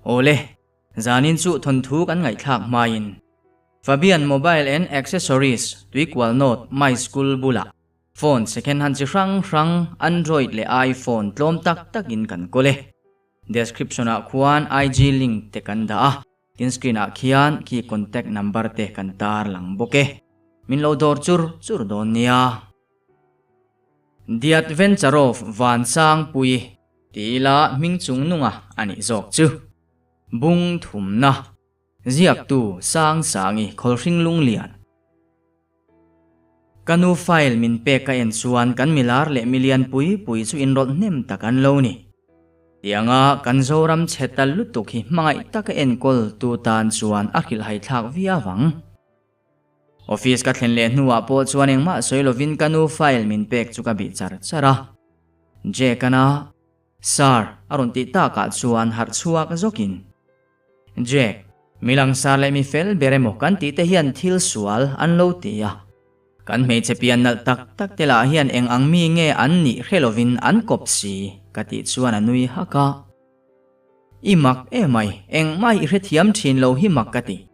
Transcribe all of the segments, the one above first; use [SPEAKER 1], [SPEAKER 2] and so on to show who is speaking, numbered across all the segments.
[SPEAKER 1] Awle, zanin chu thawnthu kan ngaihthlak hmain Fabian Mobile and Accessories Tuikual North My School bulah phone second hand chi hrang hrang Android leh iPhone tlawm tak takin kan kawl e. Description ah khuan IG link te kan dah a, tin screen ah khian khi contact number te kan tar lang bawk e. Min lo dawr chur chur dawn nia. The Adventure of Vansangpui ti ila hming chung nunga a nih zawk chu. Bung thumna, Ziaktu Sangsangi Khawlhring Lunglian. Ka nu file min pek ka en chuan kan milar leh milian pui pui chu inrawlh hnem tak an lo ni. Tianga kan Zoram chhe tal lutuk hi hmangaih taka enkawl tu tan chuan a hrilhhai thlak viau ang. Office ka thlen leh hnuah pawh chuan engmah sawi lovin ka nu file min pek chu ka bih char char a. Jake-ana, Sir, a rawn tih takah chuan harh chhuak zawkin. Jack, mi langsar leh mi fel ber emaw kan tih te hian thil sual an lo ti a. Kan hmeichhe pian nalh tak tak te lah hian eng ang mi nge an nih hre lovin an kawp si, ka tih chuan a nui hak a. I mak emai, engmah i hrethiam thin lo hi mak ka ti.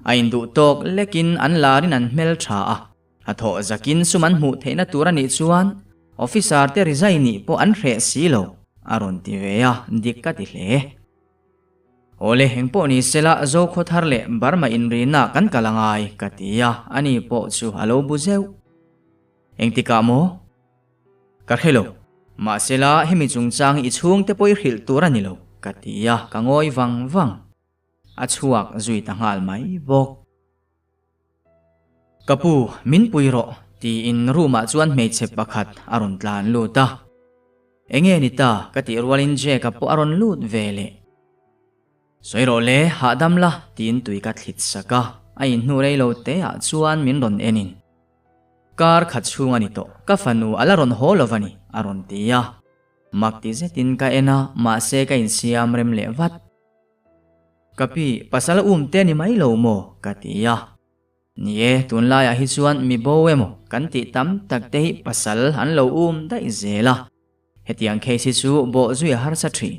[SPEAKER 1] A induh tawk lekin an larin an hmel tha a, a thawh zakin sum an hmuh theihna tur a nih chuan officer te resign nih pawh an hreh si lo, a rawn ti ve a, dik ka ti hle. Awle, engpawh ni sela Zokhaw thar leh Burma inrina kan kal angai ka ti a, ani pawh chu a lo bu zeuh. Engtikah maw? Ka hre lo. Mahsela hemi chungchang i chhungte pawh i hrilh tur a ni lo ka ti a, ka ngawi vang vang. A chhuak zui ta nghal mai bawk. Ka pu, min pui rawh, tiin room-ah chuan hmeichhe pakhat a rawn tlan lut a. Enge ni ta? ka tih rualin Jack-a pawh a rawn lut ve leh. Sawi rawh le, hahdam la, tiin tui ka thlit sak a, a inhnu rei lo te ah chuan min rawn enin. Kar khat chhung a ni tawh, ka fanu a la rawn haw lo va ni, a rawn ti a. Mak ti zetin ka en a, mahse ka insiam rem leh vat. Ka pi, pasal um te ni mai lo maw? ka ti a. Ni e, tunlaiah hi chuan mi bo emaw kan tih tam tak te hi pasal an lo um daih zel a. Hetiang case hi chu bawh zui a harsa thin.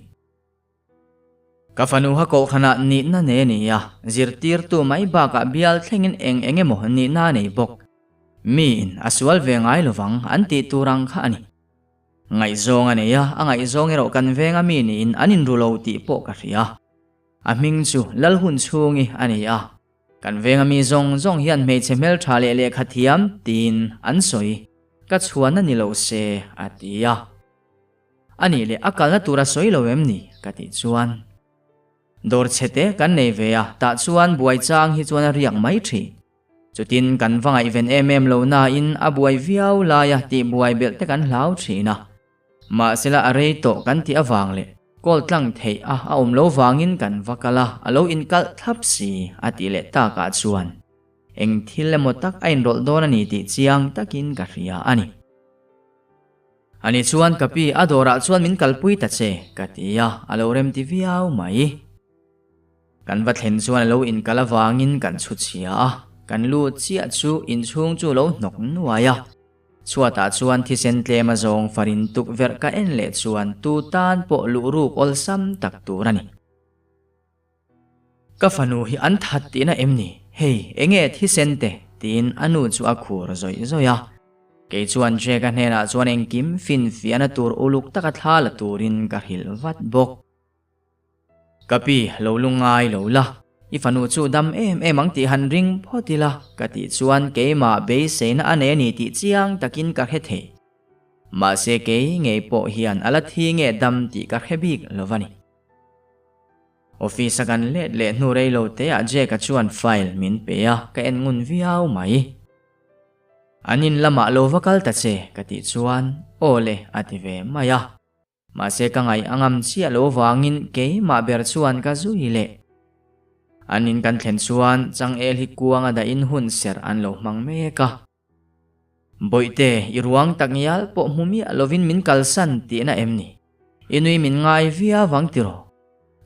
[SPEAKER 1] Ka fanu ha kohhranah nihna nei a ni a, zirtirtu mai bakah bial thlengin eng eng emaw nihna a nei bawk. Miin a sual ve ngai lovang an tih tur ang kha a ni. Ngaihzawng a nei a, a ngaihzawng erawh kan veng a mi niin an inru lo tih pawh ka hria. A hming chu Lalhunchhungi a ni a, kan veng a mi zawng zawng hian hmeichhe hmeltha leh lehkha thiam tiin an sawi, ka chhuan a ni lo se a ti a. A nih leh a kalna tur a sawi lo em ni? ka tih chuan. Dawr chhete kan nei ve a, tah chuan buai chang hi chuan a riak mai thin. Chutin kan va ngaihven em em lo nain a buai viau laia tih buai belh te kan hlau thin a. Mahsela a rei tawh kan tih avang leh call tlang theih a a awm lo vangin kan va kal a, a lo inkalh thlap si a tih leh takah chuan eng thil emaw tak a inrawlh dawn a ni tih chiang takin ka hria a ni. Ani chuan ka pi a dawrah chuan min kalpui ta che ka ti a, a lo remti viau mai. Kan va thlen chuan a lo inkal avangin kan chhu chhia a, kan lut chiah chu inchhung chu lo hnawk nuai a. Chhuatah chuan thisen tlem a zawng farin tukverh ka en leh chuan tu tan pawh luh ruk awlsam tak tur a ni. Ka fanu hi an that tihna em ni? Hei, enge thisen te? tiin a nu chu a khur zawih zawih a. Kei chuan Jack-a hnenah chuan engkim finfiahna tur uluk taka thla la turin ka hrilh vat bawk. Ka pi, lo lungngai lo la, i fanu chu dam em em ang tih han ring phawt ila, ka tih chuan keimah beiseina a nei a ni tih chiang takin ka hre thei. Mahse kei ngei pawh hian a la thi nge dam tih ka hre bik lo va ni. Office a kan let leh hnu rei lo teah Jack-a chuan file min pe a, ka en ngun viau mai. An in lamah lo va kal ta che, ka tih chuan aw le a ti ve mai a. Mahse ka ngaih a ngam chiah lo vangin keimah ber chuan ka zui leh. An in kan thlen chuan changel hi kuang a dahin hun serh an lo hmang mek a. Bawihte, i ruang tak ngial pawh hmu miah lovin min kalsan tihna em ni? I nui min ngai viau vang tiraw?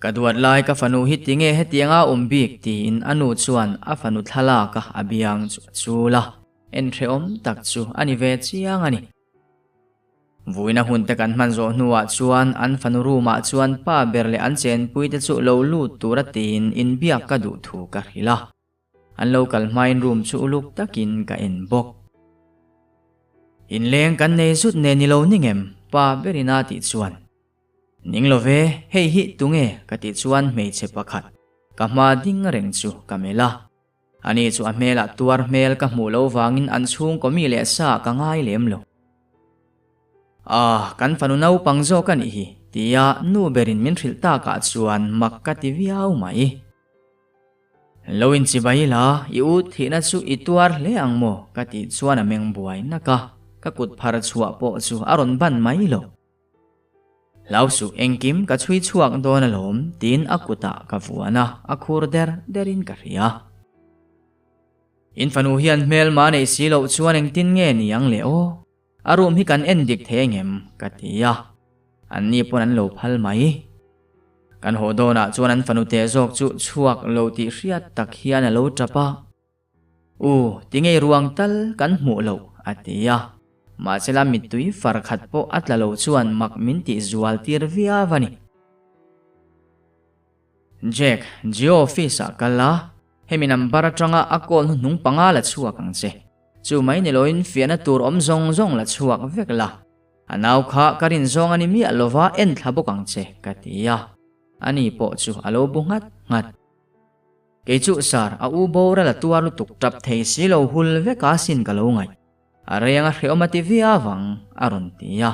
[SPEAKER 1] Ka duat lai ka fanu hi tinge hetianga awm bik tiin a nu chuan a fanu thlalak a a biang chu a chul a, en hrehawm tak chu a ni ve chiang a ni. Vuina hun te kan hman zawh hnuah chuan an fanu room ah chuan pa ber leh an chenpui te chu lo lut tura tiin inbiak ka duh thu ka hrilh a. An lo kal hmain room chu uluk takin ka en bawk. Inleng kan nei zut nen ni lo ni ngem? Pa berin a tih chuan. Ning lo ve, hei hi tunge? Ka tih chuan hmeichhe pakhat ka hma ding reng chu ka melh a. Ani chu a hmelah tuar hmel ka hmuh loh vangin an chhungkaw mi leh sa ka ngai lem lo. Ah, kan fanu naupang zawk a nih hi, tia nu berin min hrilh takah chuan mak ka ti viau mai. Lo inchibai la, i u thihna chu i tuar hle ang maw? ka tih chuan a meng buai nak a, ka kut phar chhuah pawh chu a rawn ban mai lo. Hlau suh engkim ka chhui chhuak dawn alawm tiin a kutah ka vuan a, a khur der derin ka hria. In fanu hian hmelma neih si loh chuan engtin nge ni ang le aw? A room hi kan en dik thei engem? ka ti a, anni pawn an lo phal mai. Kan haw dawnah chuan an fanu teh zawk chu chhuak lo tih hriat tak hian a lo tap a. U, tingei ruang tal kan hmuh loh, a ti a. Mahsela mittui far khat pawh a tla lo chuan mak min tih zual tir viau a ni. Jack, Geo office ah kal la, hemi number atanga a call hnuhnung panga la chhuak ang che. Chu mai ni loin fiahna tur awm zawng zawng la chhuak vek la. A nau kha ka rin zawng a ni miah lova en thla bawk ang che, ka ti a. Ani pawh chu a lo bu nghat nghat. Kei chu sir, a u boral a tuar lutuk tap thei si lo hul vek a sin ka lo ngaih. A reng a hreawm a ti viau ang, a rawn ti a.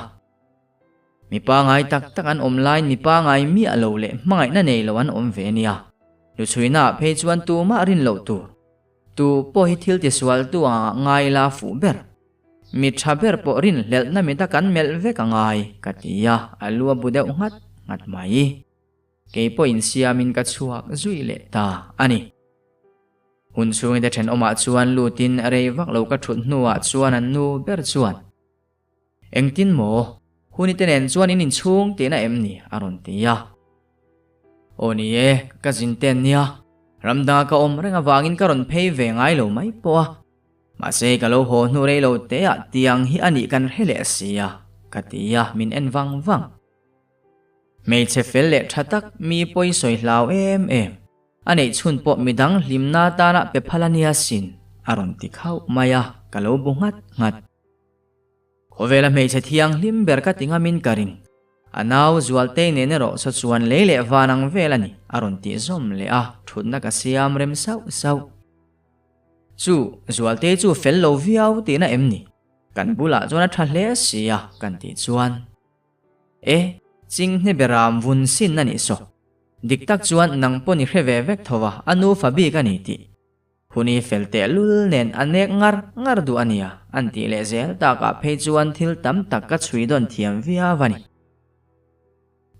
[SPEAKER 1] Mi pangai tak tak an awm laiin mi pangai miah lo leh hmangaihna nei lo an awm ve nia. Hnuchhuina ah phei chuan tumah rin loh tur. Tu pawh hi thil tisual tu angah ngai la fuh ber. Mi tha ber pawh rinhlelhna mita kan melh vek a ngai, ka ti a, a lu a bu deuh nghat nghat mai. Kei pawh insiamin ka chhuak zui leh ta a ni. Hun chhungite thenawmah chuan lutin rei vak lo ka thut hnuah chuan an nu ber chuan, Engtin maw? Hunite nen chuan in inchhung tihna em ni? a rawn ti a. Aw ni e, ka zin ten nia. Ramdanga ka awm reng avangin ka rawn phei ve ngai lo mai pawh a. Mahse ka lo haw hnu rei lo teah tiang hi a nih kan hre leh si a, ka ti a, min en vang vang. Hmeichhe fel leh tha tak mi pawi sawi hlau em em, a neih chhun pawh midang hlimna tana pe phal a nia sin, a rawn ti khauh mai a, ka lo bu nghat nghat. Khawvela hmeichhe thianghlim ber ka ti ngamin ka ring. A nau Zualtei nen erawh saw chuan lei leh van ang vel a ni, a rawn tih zawm leh a, thutna ka siam rem sauh sauh. Chu, Zualtei chu fel lo viau tihna em ni? Kan bulah chuan a tha hle si a, kan tih chuan. E, Chinghne beram vun sin a nih saw. Dik tak chuan nang pawn i hre ve vek tho a, a nufa bik a ni tih. Hun i fel tehlul nen a nek ngar ngar duh a nia, an tih leh zel takah phei chuan thil tam tak ka chhui dawn thiam viau a ni.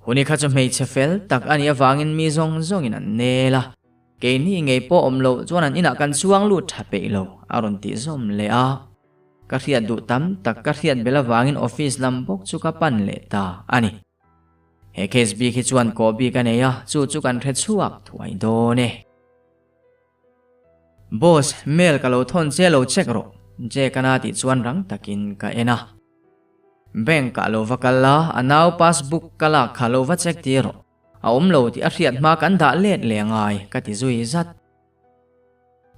[SPEAKER 1] Hun i kha chu hmeichhe fel tak a nih avangin mi zawng zawngin an nel a, keini ngei pawh awm loh chuan an inah kan chuang lut tha peih lo, a rawn tih zawm leh a. Ka hriat duh tam tak ka hriat bel avangin office lam bawk chu ka pan leh ta a ni. He case bik hi chuan kawh bik a nei a, chu chu kan hre chhuak thuai dawn e. Boss, mail ka lo thawn che lo check rawh, Jake-a na tih chuan rang takin ka en a. Bank ah lo va kal la, a nau passbook ka lak kha lo va check tir rawh. A awm lo tih a hriat hma kan dah let leh angai, ka ti zui zat.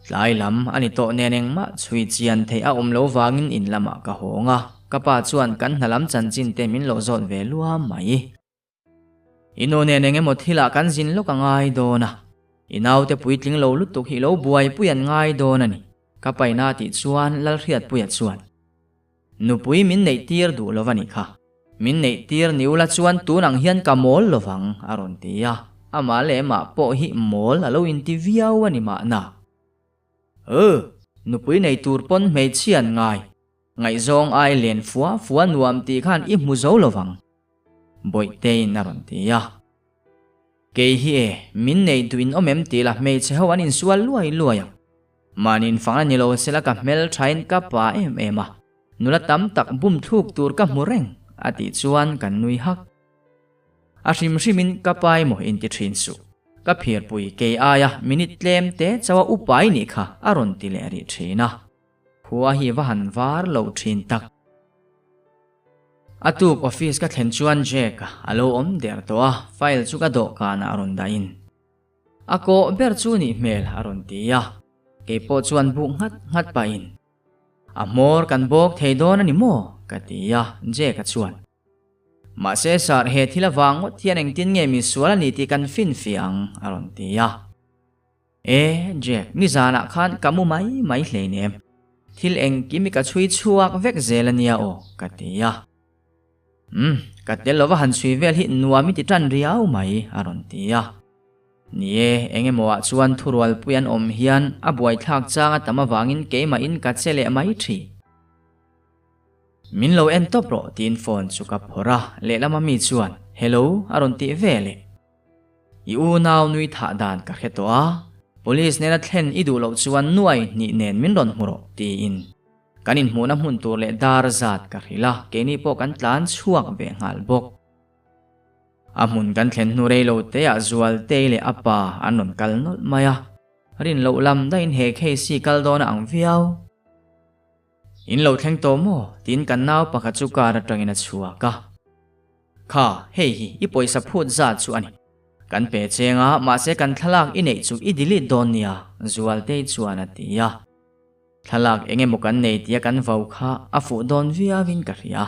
[SPEAKER 1] Tlai lam a ni tawh nen engmah chhui chian theih a awm lo vangin in lamah ka hawng a, ka pa chuan kan hna lam chanchin te min lo zawt ve luam mai. I nu nen eng emaw thilah kan zin lawk a ngai dawn a, i naute puitling lo lutuk hi lo buaipui an ngai dawn a ni, ka paina tih chuan Lalhriatpuia chuan Nupui min neih tir duh lo va nih kha. Min neih tir ni ula chuan tun ang hian ka mawl lo vang, a rawn ti a. Amah leh mah pawh hi mawl a lo inti viau a ni mahna. Ơ! Nupui nei tur pawn hmeichhia an ngai. Ngaihzawng ai len fua fua nuam tih khan i hmu zo lo vang. Bawihteiin a rawn ti a. Kei hi e, min neih duh in awm em tih la hmeichhe ho an insual luai luai ang. Mahni infang a ni lo sela ka hmel thain ka pa em em a, nula tam tak bum thluk tur ka hmu reng a tih chuan kan nui hak. A hrim hrimin ka pa emaw inti thin suh, ka phirpui kei aia minute tlem te chauha upa i nih kha a rawn ti leh rih thin a, khua hi va han var lo thin tak. A tuk office ka thlen chuan Jake a lo awm der tawh a, file chu ka dawhkanah a rawn dahin. A kawh ber chu nih hmel a rawn ti a, kei pawh chuan buk nghat nghat pahin, A hmawr kan bawk thei dawn a ni maw? ka ti a, Jake-a chuan. Mahse sir, he thil avang ngawt hian engtin nge misual a ni tih kan finfiah ang a rawn ti a. E, Jack, nizanah khan ka mu mai mai hleinem. Thil engkim i ka chhui chhuak vek zel a nia aw, ka ti a. Umm, ka tel lova han chhui vel hi nuam i ti tan riau mai, a rawn ti a. Ni e, eng emaw ah chuan thurualpui an awm hian a buaithlak chang a tam avangin keimahin ka che leh mai thin. Min lo en tawp rawh, tiin phone chu ka phawrh a, lehlama mi chuan, Hello, a rawn tih ve leh. I unau nui thah dan ka hre tawh a, Police nena thlen i duh loh chuan nuai hnih nen min rawn hmu rawh, tiin kan inhmuhna hmun tur leh dar zat ka hrilh a, keini pawh kan tlan chhuak ve nghal bawk. A hmun kan thlen hnu rei lo teah Zualtei leh a pa an rawn kal nawlh mai a, rin loh lam daihin he case hi kal dawn a ang viau. In lo thleng tawh maw? tiin kan nau pakhat chu car atangin a chhuak a. Kha, hei hi i pawisa phut zat chu a ni. Kan pe cheng a, mahse kan thlalak i neih chu i delete dawn nia, Zualtei chuan a ti a. Thlalak eng emaw kan nei tia kan vau kha a fuh dawn viauin ka hria.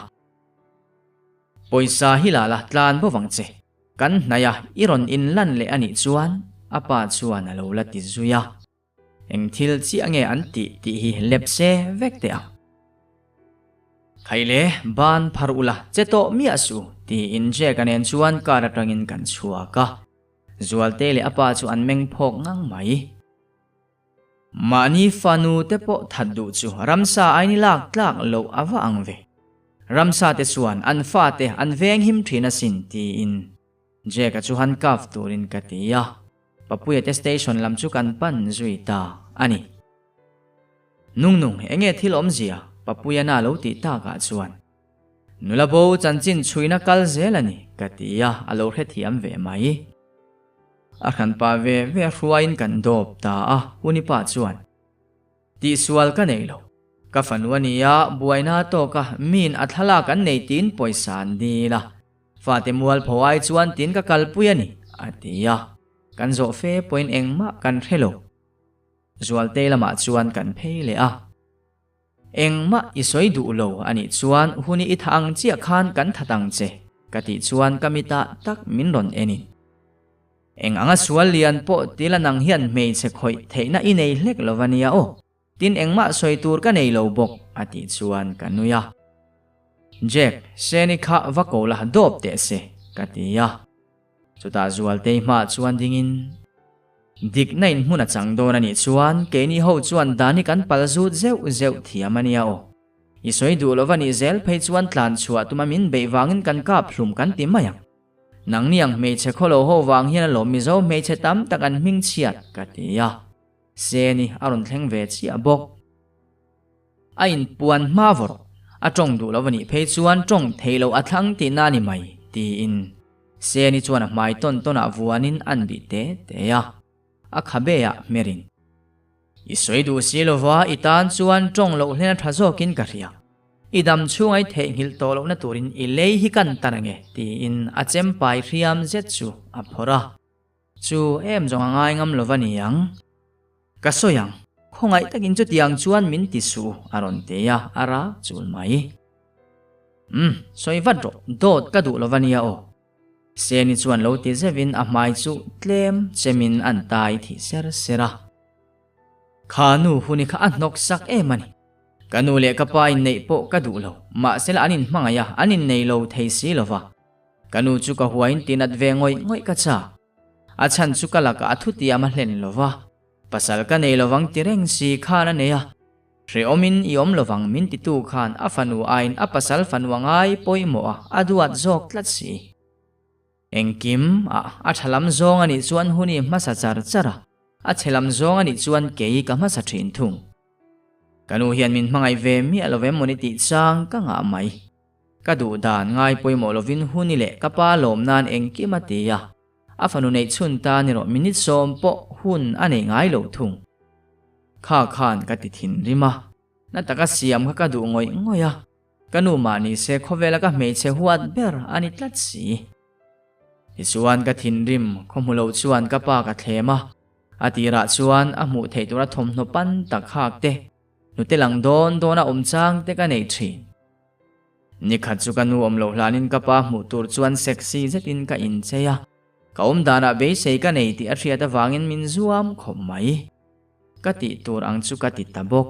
[SPEAKER 1] Pawisa hi la la tlan bo vang che. Kan hnaih a, i rawn inlan leh a nih chuan a pa chuan a lo la ti zui a. Eng thil chiah nge an tih tih hi lep se vek teh ang. Khaile, ban phar ula, che tawh miah suh, tiin Jack-a nen chuan car atangin kan chhuak a. Zualte leh a pa chu an meng phawk ngang mai. Mahni fanu te pawh that duh chu ramsa aini lak tlak loh a va ang ve. Ramsa te chuan an fate an veng him thin asin, tiin Jack-a chu handcuff turin ka ti a. Papuia te station lam chu kan pan zui ta a ni. Nung nung, enge thil awmzia? Papuia na lo tih takah chuan, Nula bo chanchin chhuina kal zel a ni, ka ti a, a lo hrethiam ve mai. A hranpa ve ve hruaiin kan dawp ta a, Hunipa chuan, Tihsual ka nei lo. Ka fanu a nia, buaina a tawk a, miin a thlalak an nei tiin pawisa an dil a. Fate mualpho ai chuan tiin ka kalpui a ni, a ti a. Kan zawh fe pawhin engmah kan hre lo. Zualtei lamah chuan kan phei leh a. Engmah i sawi duh lo a nih chuan hun i tha ang chiah khan kan that ang che, ka tih chuan ka mitah tak min rawn en in. Eng anga sual lian pawh tila nang hian hmeichhe khawih theihna i nei hlek lo va nia aw, tin engmah sawi tur ka nei lo bawk, a tih chuan ka nui a. Jack, Seni kha va ko la dawp teh se, ka ti a. Chutah Zualtei hmaah chuan dingin, Dikna in hmun a chang dawn a nih chuan keini ho chuan dan hi kan pal zut zeuh zeuh thiam a nia aw. I sawi duh lo va nih zel phei chuan tlan chhuah tuma min beih vangin kan kap hlum kan ti mai ang. Nangni ang hmeichhe khawlo ho vang hian alawm Mizo hmeichhe tam tak an hming chhiat, ka ti a. Seni a rawn thleng ve chiah bawk. A inpuan hma vawrh, a tawng duh lo anih phei chuan tawng theih loh a thlang tihna a ni mai, tiin Seni chuan a hmai tawn tawnah vuanin an bih te te a. A khabe ah hmerin. I sawi duh si lova i tan chuan tawng loh hlen a tha zawkin ka hria. I dam chhunga i theihnghilh tawh lohna turin i lei hi kan tan ange tiin a chempai hriam zet chu a phawrh a. Chu em zawng a ngai ngam lova ni ang. Ka sawi ang, khawngaih takin chutiang chuan min ti suh a rawn ti a, a rak chul mai. Umm, sawi vat rawh, dawt ka duh lova nia aw. Seni chuan lo ti zeuhin a hmai chu tlem chemin an tai thih ser ser a. Kha nu huni kha a hnawk sak em a ni. Ka nu leh ka pa inneih pawh ka duh lo, mahsela an inhmangaih a, an innei lo thei si lo va. Ka nu chu ka huain tinat ve ngawih ngawih ka chak. A chhan chu ka lakah a thutiam a hlen lo va, pasal ka nei lovang ti reng si khan a nei a. Hrehawmin i awm lovang min titu khan a fanu aiin a pasal fanu a ngai pawimawh a, a duat zawk tlat si. Engkim a, a tha lam zawng a nih chuan hun i hmasa char char a, a chhe lam zawng a nih chuan kei ka hmasa thin thung. Ka nu hian min hmangaih ve miah lo em mawni tih chang ka ngah mai. Ka duh dan ngai pawimawh lovin hun i leh ka pa lawm nan engkim a ti a, a fanu neih chhun tan erawh minute sawm pawh hun a nei ngai lo thung. Kha khan ka ti thinrim a, na taka siam kha ka duh ngawih ngawih a. Ka nu mah ni se khawvela ka hmeichhe huat ber a ni tlat si. Tichuan ka thinrim khaw hmu lo chuan ka pa ka thlem a, a tirah chuan a hmuh theih tura thawmhnaw pan tak hak te, hnute lang dawn dawna awm chang te ka nei thin. Nikhat chu ka nu awm loh hlanin ka pa hmuh tur chuan sexy zetin ka inchei a, ka awm danah beisei ka nei tih a hriat avangin min zuam khawp mai. Ka tih tur ang chu ka ti ta bawk.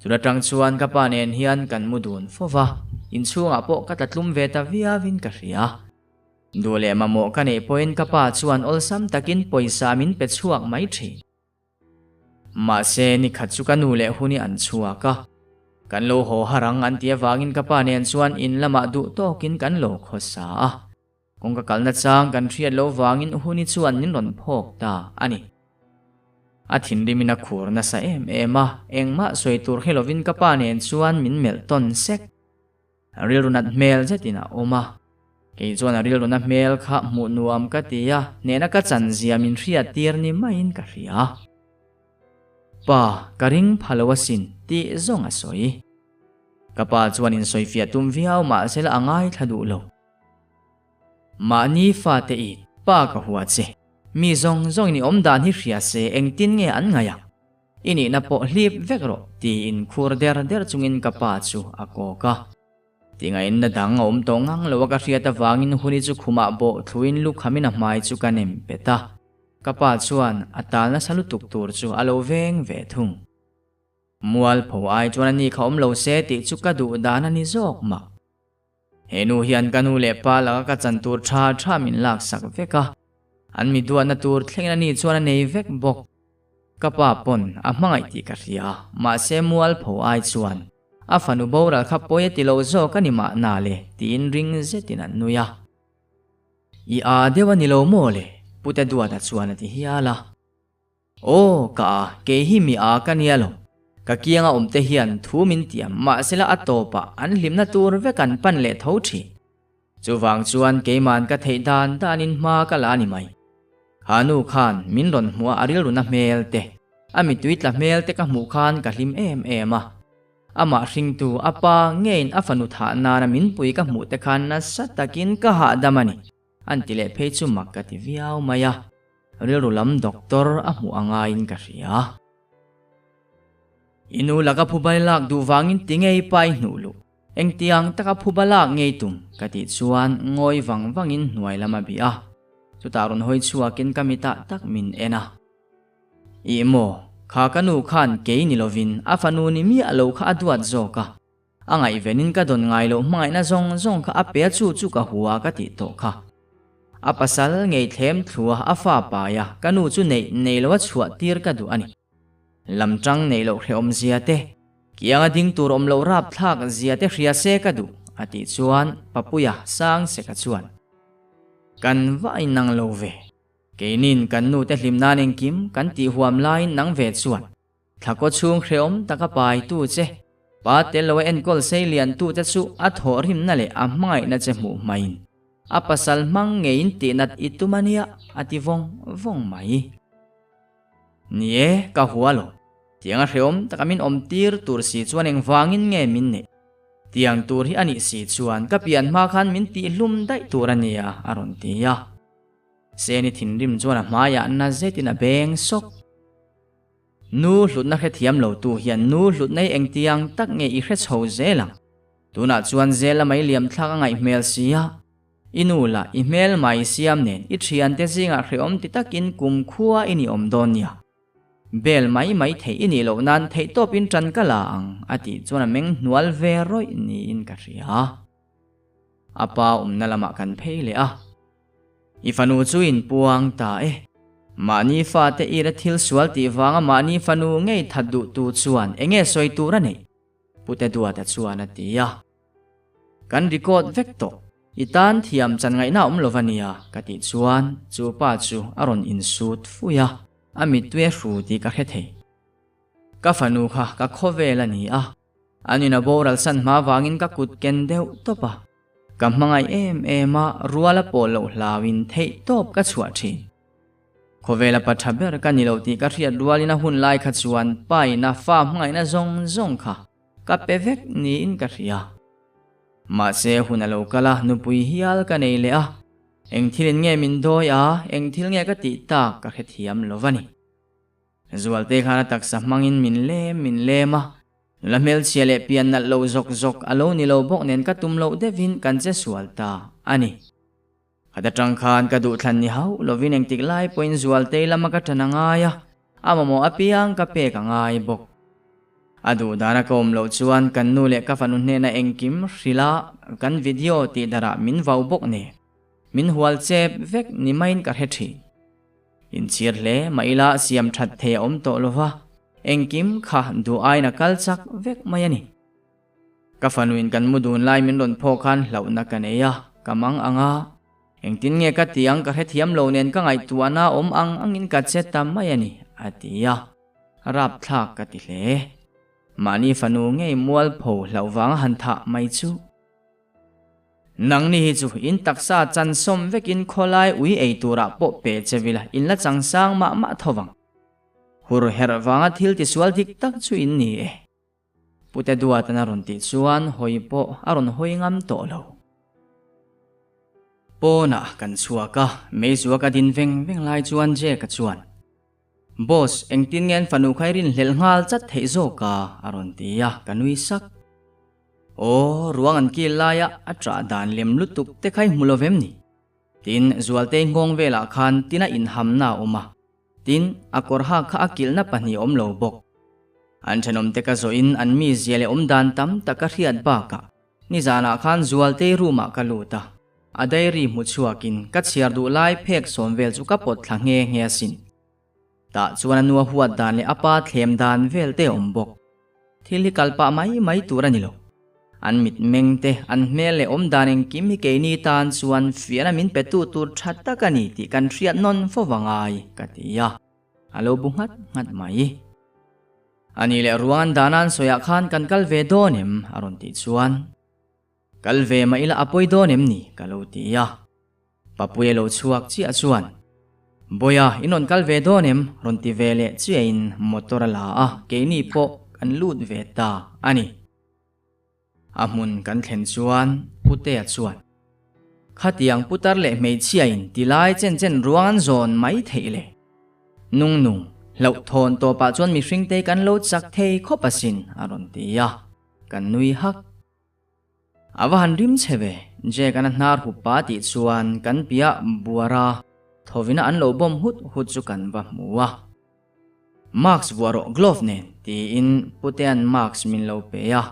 [SPEAKER 1] Chun atang chuan ka pa nen hian kan mu dun fo va, inchhungah pawh ka tla tlum ve ta viauin ka hria. Duh leh mamawh ka neih pawhin ka pa chuan awlsam takin pawisa min pe chhuak mai thin. Mahse, nikhat chu ka nu leh Huni an chhuak a, kan lo haw har ang an tih avangin ka pa nen chuan in lamah duh tawkin kan lo khawsa a. Kawngka kalna chang kan hriat loh vangin Huni chuan min rawn phawk ta a ni. A thinrimin a khur nasa em em a, engmah sawi tur hre lovin ka pa nen chuan min melh tawn sek. A rilru nat hmel zetin a awm a, kei chuan a rilru na hmel kha hmuh nuam ka ti a, hnehna ka chan zia min hriat tir ni maiin ka hria. Pa, ka ring pha lo asin tih zawng a sawi. Ka pa chuan insawifiah tum viau mahsela a ngaithla duh lo. Mahni fate i pa ka hua che. Mi zawng zawngin i awm dan hi hria se engtin nge an ngaih ang? I nihna pawh hlip vek rawh tiin khur der der chungin ka pa chu a kawk a. Tingainna dang a awm tawh ngang lo a ka hriat avangin Huni chu khumah bawh thluin lukhamin a hmai chu ka nem pet a. Ka pa chuan a tal nasa lutuk tur chu a lo veng ve thung. Mualpho ai chuan ani kha awm lo se tih chu ka duh dan a ni zawk mah. He nu hian ka nu leh pa laka ka chan tur tha tha min laksak vek a, an mi duatna tur thlengin ani chuan a nei vek bawk. Ka pa pawn a hmangaih tih ka hria, mahse mualpho ai chuan a fanu boral kha pawi a ti lo zawk a ni mahna le tiin ring zetin a nui a. I â deuh a ni lo maw le? Pute Duata chuan a ti hial a. Aw, ka a, kei hi mi a ka nia lo. Ka kianga awmte hian thu min tiam, mahsela a tawpah an hlimna tur vek an pan leh tho thin. Chuvang chuan keiman ka theih dan danin hma ka la a ni mai. Kha nu khan min rawn hmuh a a rilruna hmel te, a mitui tla hmel te ka hmuh khan ka hlim em em a. Amah hringtu a pa ngeiin a fanu thah nana min pui ka hmuh te khan nasa takin ka hahdam a ni. An ti leh phei chu mak ka ti viau mai a. Rilru lam doctor a hmuh a ngaiin ka hria. I nu laka phuba lak duh vangin ti ngei pa i hnuh luh. Engtiang taka phuba lak ngei tum ka tih chuan ngawi vang vangin hnuai lam a bih a. Chutah rawn hawi chhuakin ka mitah tak min en a. Ih maw, kha ka nu khan kei ni lovin a fanu ni miah lo kha a duat zawk a. A ngaihvenin ka dawn ngai loh hmangaihna zawng zawng kha a pe a chu chu ka hua ka tih tawh kha. A pasal ngei thlem thlua a fa pai a ka nu chu neih nei lo a chhuah tir ka duh a ni. Lamtang neih loh hrehawm zia te, kianga ding tur awm loh rapthlak zia te hria se ka duh a tih chuan Papuia sang seka chuan kan va inang lo ve. Keinin kan nu te hlim nan engkim kan tih huam laiin nang ve chuan Thlakaw chhung hrehawm taka paitu che, pa tel lo a enkawl sei liantu che chu a thawhrimna leh a hmangaihna che hmuh hmain a pasal hmang ngeiin tihnat i tum a nia, a ti vawng vawng mai. Ni e, ka hua lo. Tianga hrehawm taka min awm tir tur si chuan engvangin nge min neih? Tiang tur hi a nih si chuan ka pian hma khan min tihhlum daih tur a nia, a rawn ti a. Seni thinrim chuan a hmaiah na zetin a beng sawk. Nu hlutna hrethiam lo tu hian nu hlutna hi engtiang tak nge i hre chho zel ang? Tunah chuan zel a mai liam thlak a ngaih hmel si a, i nu lah i hmel mai siam nen i thiante zingah hrehawm ti takin kumkhua i ni awm dawn nia. Bel mai mai theih i nih loh nan theihtawpin tan ka la ang a tih chuan a meng hnual ve rawih niin ka hria. A pa awmna lamah kan phei leh a. I fanu chu in puang ta e. Mahni fate ira thil sual tih vanga mahni fanu ngei that duh tu chuan enge sawi tur a neih? Pute Duata chuan a ti a. Kan record vek tawh. I tan thiam chan ngaihna awm lo va nia ka tih chuan chu pa chu a rawn insut fui a, a mittui a hru tih ka hre thei. Ka fanu kha ka khawvel a ni a, an in a boral san hma vangin ka kut ken deuh tawp a. Ka hmangaih em em a, rual a pawl loh hlauin theih tawp ka chhuah thin. Khawvela pa tha ber ka ni lo tih ka hriat rualin a hun lai kha chuan pa ina fa hmangaihna zawng zawng kha ka pe vek niin ka hria. Mahse hun a lo kal a, nupui hial ka nei leh a. Eng thilin nge min dawi a, eng thil nge ka tih tak ka hrethiam lo va ni. Zualte khan a taksa hmangin min lem min lem a, nula hmelchhia leh pian nalh lo zawk zawk a lo ni lo bawk nen ka tum loh deuhin kan che sual ta a ni. Khat atang khan ka duhthlan ni hauh lovin engtik lai pawhin Zualtei lama ka ṭan a ngai a, a mamawh apiang ka pek a ngai bawk. A duh dana ka awm loh chuan kan nu leh ka fanu hnena engkim hrilh a kan video tih darah min vau bawk nen min hual chep vek ni maiin ka hre ṭhin. Inchhir hle mah ila siam ṭhat thei a awm tawh lova, engkim kha duh aiin a kal chak vek mai a ni. Ka fanuin kan mu dun lai min rawn phawk khan hlauhna ka nei a, ka mang ang a. Engtin nge ka ti ang ka hrethiam lo nen ka ngaihtuahna awm ang angin ka che ta mai a ni, a ti a. Rapthlak ka ti hle. Mahni fanu ngei mualpho hlauh vanga han thah mai chu. Nangni hi chu in taksa chansawm vekin khawlai ui ei turah pawh pe che vila in la changsang mah mah tho vang. Hur herh vanga thil tisual dik tak chu in ni e. Pute Duatan a rawn tih chuan hawi pawh a rawn hawi ngam tawh lo. Pawnah kan chhuak a, Meizua ka din veng veng lai chuan Jake-a chuan, Boss, engtin nge an fanu kha i rinhlelh nghal chat theih zawk a? a rawn ti a, ka nui sak. Aw, ruang an kil laia a ṭah dan lem lutuk te kha i hmu lo vem ni? Tin, Zualtei nghawng velah khan tina inhamna a awm a. Tin, a kawr hak kha a kilhna pahnih awm lo bawk. An thenawmte ka zawhin an mizia leh awmdan tam tak ka hriat bakah nizanah khan Zualtei room-ah ka lut a, a diary hmu chhuakin ka chhiar duh lai phek sawm vel chu ka pawt thla nghe nghe asin. Tah chuan a nu a huat dan leh a pa thlem dan vel te a awm bawk. Thil hi kal pah mai mai tur a ni lo. An mitmeng te, an hmel leh awmdan engkim hi keini tan chuan fiahna min petu tur tha tak a ni tih kan hriat nawn fo va ngai, ka ti a. A lo bu nghat nghat mai. A nih leh ruang an dahna an sawiah khan kan kal ve dawn em? a rawn tih chuan. Kal ve mah ila a pawi dawn em ni? ka lo ti a. Papuia lo chhuak chiah chuan, Bawiha, in rawn kal ve dawn em? rawn ti ve leh chiahin motor a la a, keini pawh kan lut ve ta a ni. A hmun kan thlen chuan Putea chuan, Khatiang putar leh hmeichhiain tilai chen chen ruang an zawn mai theih le. Nung nung, hlauhthawn tawpah chuan mihringte kan lo chak thei khawp asin, a rawn ti a, kan nui hak. A va han rim che ve, Jack an a hnar hup pa tih chuan kan piah buar a, thawvina an lo bawm hut hut chu kan va hmu a. Mask vuah rawh glove nen tiin Putea'n mask min lo pe a,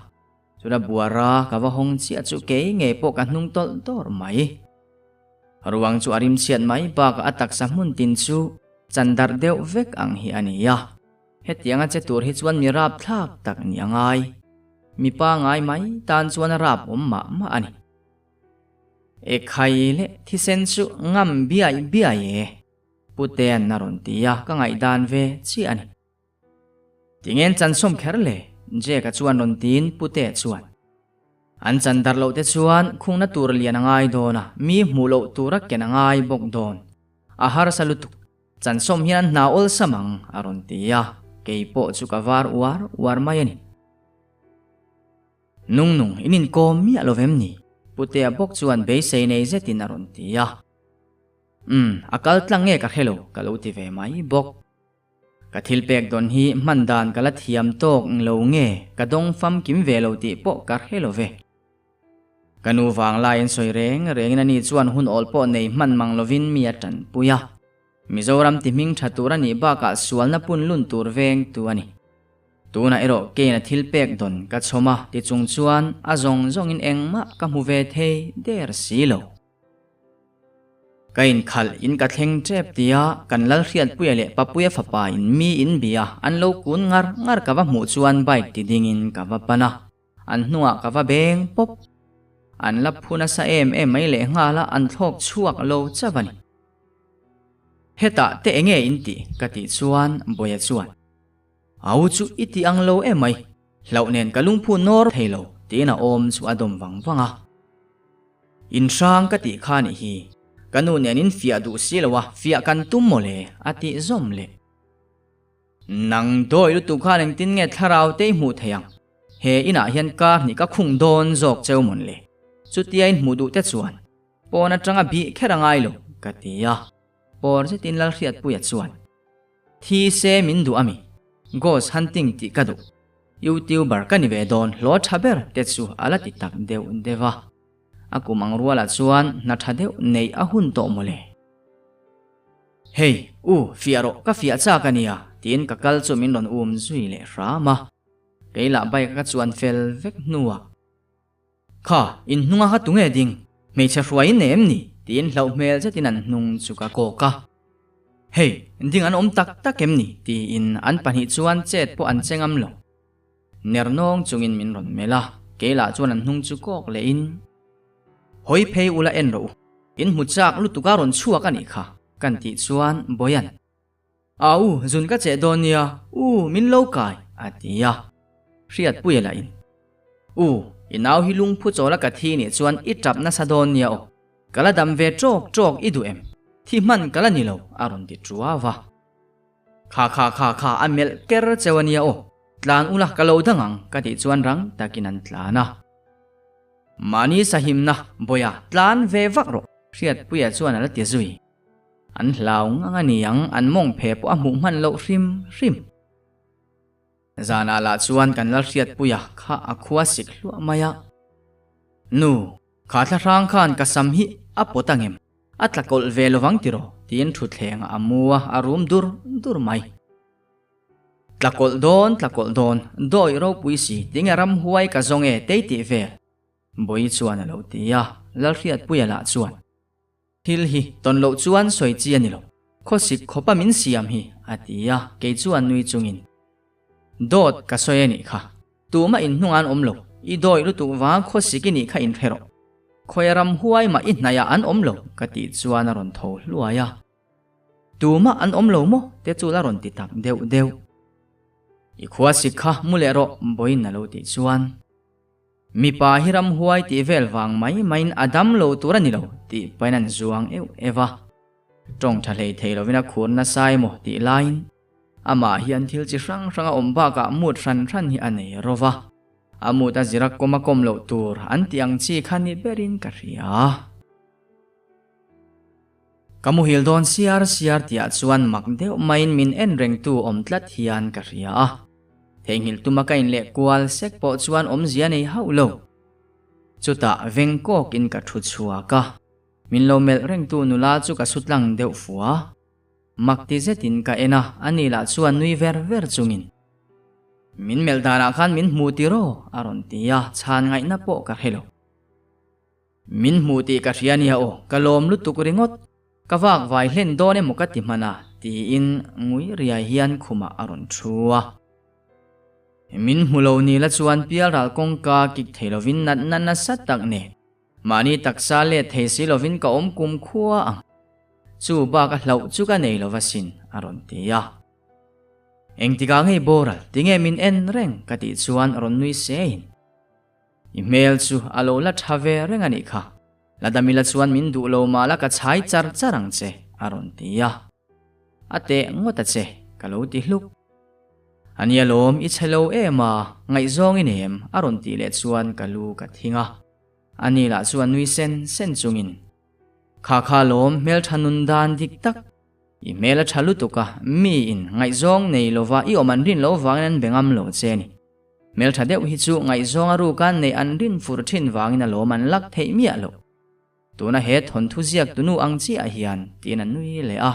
[SPEAKER 1] chula buar a ka va hawng chiah chu kei ngei pawh ka hnung tawlh dawr mai. Ruang chu a rim chhiat mai bakah a taksa hmun tin chu chan darh deuh vek ang hi a ni a, hetianga che tur hi chuan mi rapthlak tak ni a ngai. Mipa ngai mai tan chuan a rap awm mah mah a ni. E khai leh thisen chu ngam biai biai e, Putea'n a rawn ti a, ka ngaihdan ve chiah a ni. Tinge'n chan sawm kher le? Jack-a chuan rawn tiin Putea chuan. An chan darh loh te chuan khungna tur lian a ngai dawn a, mi hmuh loh tura ken a ngai bawk dawn. A harsa lutuk. Chansawm hian an hna awlsam ang, a rawn ti a, kei pawh chu ka var uar uar mai a ni. Nung nung, in inkawm miah lo vem ni? Putea bawk chuan beisei nei zetin a rawn ti a. Umm, a kal tlang nge ka hre lo, ka lo ti ve mai bawk. Ka thil pek dawn hi hman dan ka la thiam tawk lo nge ka dawng famkim ve lo tih pawh ka hre lo ve. Ka nu vanglai an sawi reng rengin ani chuan hun awl pawh nei hman mang lovin mi a tanpui a. Mizoram ti hming tha tur a nih bakah sualna pun lun tur veng tu a ni. Tunah erawh kein a thil pek dawn ka chhawm a ti chung chuan a zawng zawngin engmah ka hmu ve thei der si lo. Ka inkhalh in ka thleng tep tia kan Lalhriatpuia leh Papuia fapa in mi in bia an lo kun ngar ngar ka va hmuh chuan bike ti dingin ka va pan a. An hnungah ka va beng pawp. An la phu nasa em em mai lehnghal a, an thlawk chhuak lo chauh a ni. Hetah te enge in tih? ka tih chuan Bawia chuan, Au chu i ti ang lo em mai, hlauh nen ka lungphu nawr thei lo, tiin a awm chu a dawm vang vang a. In hrang ka tih kha nih hi, ka nu nen in fiah duh si lo a, fiah kan tum maw le, a tih zawm leh. Nang dawi lutuk khan engtin nge thlarau te i hmuh theih ang? He inah hian kar hnih ka khung dawn zawk cheu mawn le? Chutia in hmuh duh te chuan pawn atanga bih kher a ngai lo, ka ti a. Pawr zetin Lalhriatpuia chuan, Thi se min duh a mi? Ghost hunting tih ka duh. Youtuber ka ni ve dawn hlaw tha ber te chu a la ti tak deuh deuh a. A kum ang rualah chuan hna tha deuh neih a hun tawh mawle. Hei, u, fiah rawh, ka fiah chak a nia, tiin ka kal chu min rawn um zui leh hram a. Kei lah bike a ka chuan fel vek hnuah, Kha, in hnunga kha tunge ding? Hmeichhe hruai in nei em ni? tiin hlauh hmel zetin an hnung chu ka kawk a. Hei, ding an awm tak tak em ni? tiin an pahnih chuan chet pawh an che ngam lo. Ner nawng chungin min rawn melh a, kei lah chuan an hnung chu kawk lehin, Hawi phei ula en rawh u, in hmu chak lutuk a rawn chhuak a nih kha, kan tih chuan Boyan, A u, zun ka cheh dawn nia, u, min lo kai, a ti a. Hriatpuia lah in, U, i nau hi lungphu chawla ka thi nih chuan i tap nasa dawn nia aw, ka la dam ve ṭawk ṭawk i duh em? Thi hman ka la ni lo, a rawn ti ṭuau a. Kha kha kha kha a melh ker cheu a nia aw, tlan ula ka lo dang ang, ka tih chuan rang takin an tlan a. Mahni sahimna, Bawiha, tlan ve vak rawh, Hriatpuia chuan a la ti zui. An hlau ngang a ni ang, an mawng phe pawh a hmuh hman loh hrim hrim. Zanah lah chuan kan Lalhriatpuia kha a khua sik hluah mai a. Nu, kha thlahrang khan ka sam hi a pawt angem? A tla kawlh ve lovang tiraw? tiin thutthlengah a mu a, a rum dur dur mai. Tla kawlh dawn, tla kawlh dawn, dawih ropui si, tinge ramhuai ka zawng e tei tih vel? Bawi chuan a lo ti a, Lalhriatpuia lah chuan. Thil hi tawn loh chuan sawi chi a ni lo. Khawsik khawpa min siam hi, a ti a, kei chuan nui chungin, Dawt ka sawi a nih kha. Tumah inhnung an awm lo. I dawih lutuk vang khawsik i nih kha inhre rawh. Khawia ram huai mah i hnaihah an awm lo, ka tih chuan a rawn tho hluai a. Tumah an awm lo maw? te chu la rawn ti tak deuh deuh. I khuasik kha mu leh rawh, Bawiin a lo tih chuan. Mipa hi ramhuai tih vel vang mai maiin a dam lo tur a ni lo tih pahin an zuang euh euh a. Tawng tha hlei thei lovin a khur nasa emaw tih laiin amah hian thil chi hrang hrang a awm bakah mood hran hran hi a nei ro va. A mood a zira kawm a kawm loh tur an tih ang chi kha ni berin ka hria. Ka muhil dawn siar siar tihah chuan mak deuh maiin min en rengtu awm tlat hian ka hria a. Theihnghilh tuma ka inleh kual sek pawh chuan awmzia nei hauh lo. Chutah veng kawkin ka thu chhuak a, min lo melh rengtu nula chu ka su tlang deuh fua. Mak ti zetin ka en a, ani lah chuan nui ver ver chungin, Min melh danah khan min hmu tiraw? a rawn ti a, chhan ngaihna pawh ka hre lo. Min hmuh tih ka hria nia aw, ka lawm lutuk ringawt. Ka vak vai hlen dawn emaw ka ti hman a, tiin ngui riai hian khumah a rawn thu a. Min hmu lo ni la chuan pialral kawngka kik thei lovin natna nasa tak nen mahni taksa let thei si lovin ka awm kum khua ang. Chu bak a hlauh chu ka nei lova sin, a rawn ti a. Engtikah ngei boral, tinge min en reng ka tih chuan rawn nui sein. I hmel chu a lo la tha ve reng a nih kha. La Damila chuan min duh lo mah la ka chhai char char ang che, a rawn ti a. A teh ngawt a che, ka lo ti hluk. A nia lawm, i chhe lo em a, ngaihzawng i nei em? a rawn tih leh chuan ka lu ka thing a. A ni lah chuan nui sen sen chungin, Kha kha lawm, hmeltha nun dan dik tak. I hmel a tha lutuk a, miin ngaihzawng nei lova i awm an rin loh vangin an be ngam lo che a ni. Hmeltha deuh hi chu ngaihzawng a ruka neih an rin fur thin vangin a lawm an lak theih miah loh. Tuna he thawnthu ziak tunu ang chiah hian tiin a nui leh a.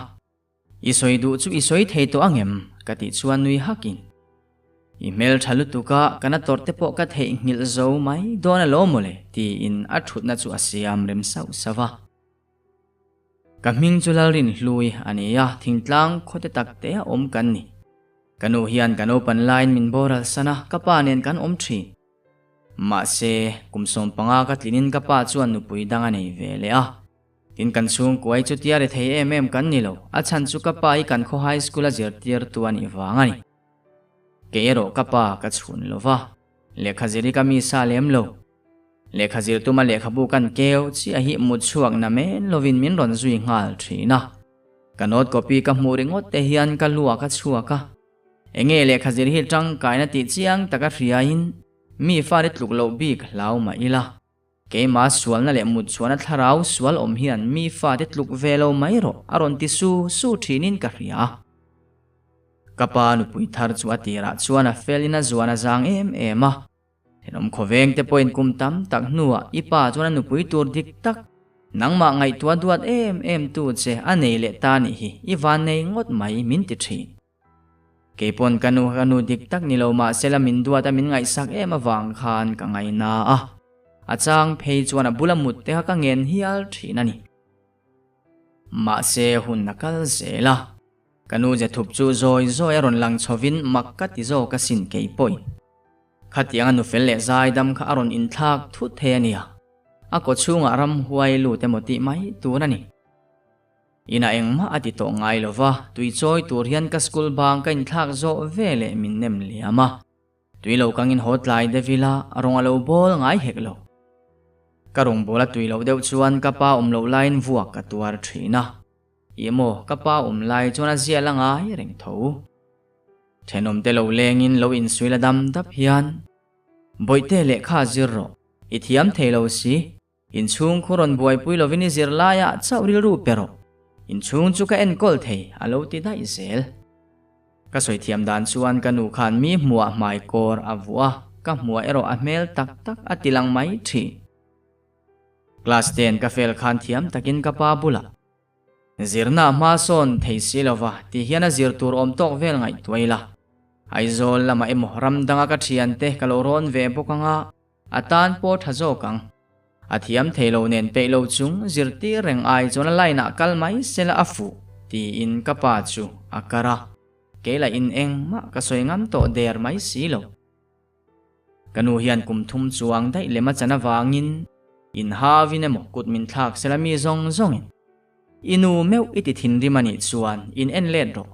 [SPEAKER 1] I sawi duh chu i sawi thei tawh angem? ka tih chuan nui hakin. I hmeltha lutuk a, ka na tawrh te pawh ka theihnghilh zo mai dawn alawm mawle tiin a thutna chu a siam rem sauh sauh a. Ka hming chu Lalrinhlui a ni a, thingtlang khawte tak te a awm kan ni. Ka nu hian ka naupan laiin min boral san a, ka pa nen kan awm thin. Mahse, kum 15 ka tlinin ka pa chuan nupui dang a nei ve leh a. Tin kan chhungkuai chu tia ri thei em em kan ni lo, a chhan chu ka pa hi kan khaw high school a zirtirtu a nih vang a ni. Kei erawh ka pa ka chhun lo va, lehkha zir hi ka mi sa lem lo. Lehkha zir tuma lehkhabu kan keu chiah hi mut chhuak na men lovin min rawn zui nghal thin a. Ka note copy ka hmuh ringawt te hian ka luak a chhuak a. Enge lehkha zir hi tangkaina tih chiang taka hriain mi fate tluk loh bik hlau mah ila. Keima sualna leh mut chhuahna thlarau sual awm hian mi fate tluk ve lo mai rawh a rawn ti su su thinin ka hria. Ka pa nupui thar chu a tirah chuan a felin a zuan a zang em em a. Thenawm khawveng te pawhin kum tam tak hnuah i pa chuan a nupui tur dik tak, nangmah ngaihtuah duat em em tu che a nei leh ta nih hi i vannei ngawt mai min ti thin. Kei pawn ka nu ka nu dik tak ni lo mahsela min duat a min ngaihsak em avang khan ka ngaina a, a chang phei chuan a bula mut te kha ka ngen hial thin a ni. Mahse hun a kal zel a, ka nu ze thup chu zawi zawi a rawn lang chhovin mak ka ti zawk asin kei pawhin. Khatianga nu fel leh zaidam kha a rawn inthlak thut thei a nia, a kaw chhungah ramhuai lut emaw tih mai tur a ni. Inah engmah a ti tawh ngai lo va, tui chawi tur hian ka school bang ka inthlak zawh ve leh min nem liam a. Tui lo kangin haw tlai deuh ila, rawng a lo bawl ngai hek lo. Ka rawng bawl a tui loh deuh chuan ka pa awm loh laiin vuak ka tuar thin a. Ih maw, ka pa awm lai chuan a zial a ngai reng tho. Thenawmte lo lengin lo insuil a dam dap hian, Bawihte lehkha zir rawh, i thiam thei lo si. Inchhung khu rawn buaipui lovin i zir laiah chauh rilru pe rawh. Inchhung chu ka enkawl thei, a lo ti daih zel. Ka sawi thiam dan chuan ka nu khan mi hmuah hmai kawr a vuah a, ka hmuah erawh a hmel tak tak a ti lang mai thin. Class ten ka fail khan thiam takin ka pa bulah Zirna hma sawn thei si lova ti hian a zir tur awm tawk vel ngaihtuah ila. Aizawl lamah emaw ram danga ka thiante ka lo rawn ve bawk anga, A tan pawh tha zawk ang. A thiam thei lo nen peih lo chung zirtir reng ai chuan a line ah kal mai sela a fuh tiin ka pa chu a kar a. Kei lah in engmah ka sawi ngam tawh der mai si lo. Ka nu hian kum thum chuang daih lem a chan avangin inhauin emaw kut min thlak sela mi zawng zawngin I nu meuh i ti thinrim a nih chuan in en let rawh.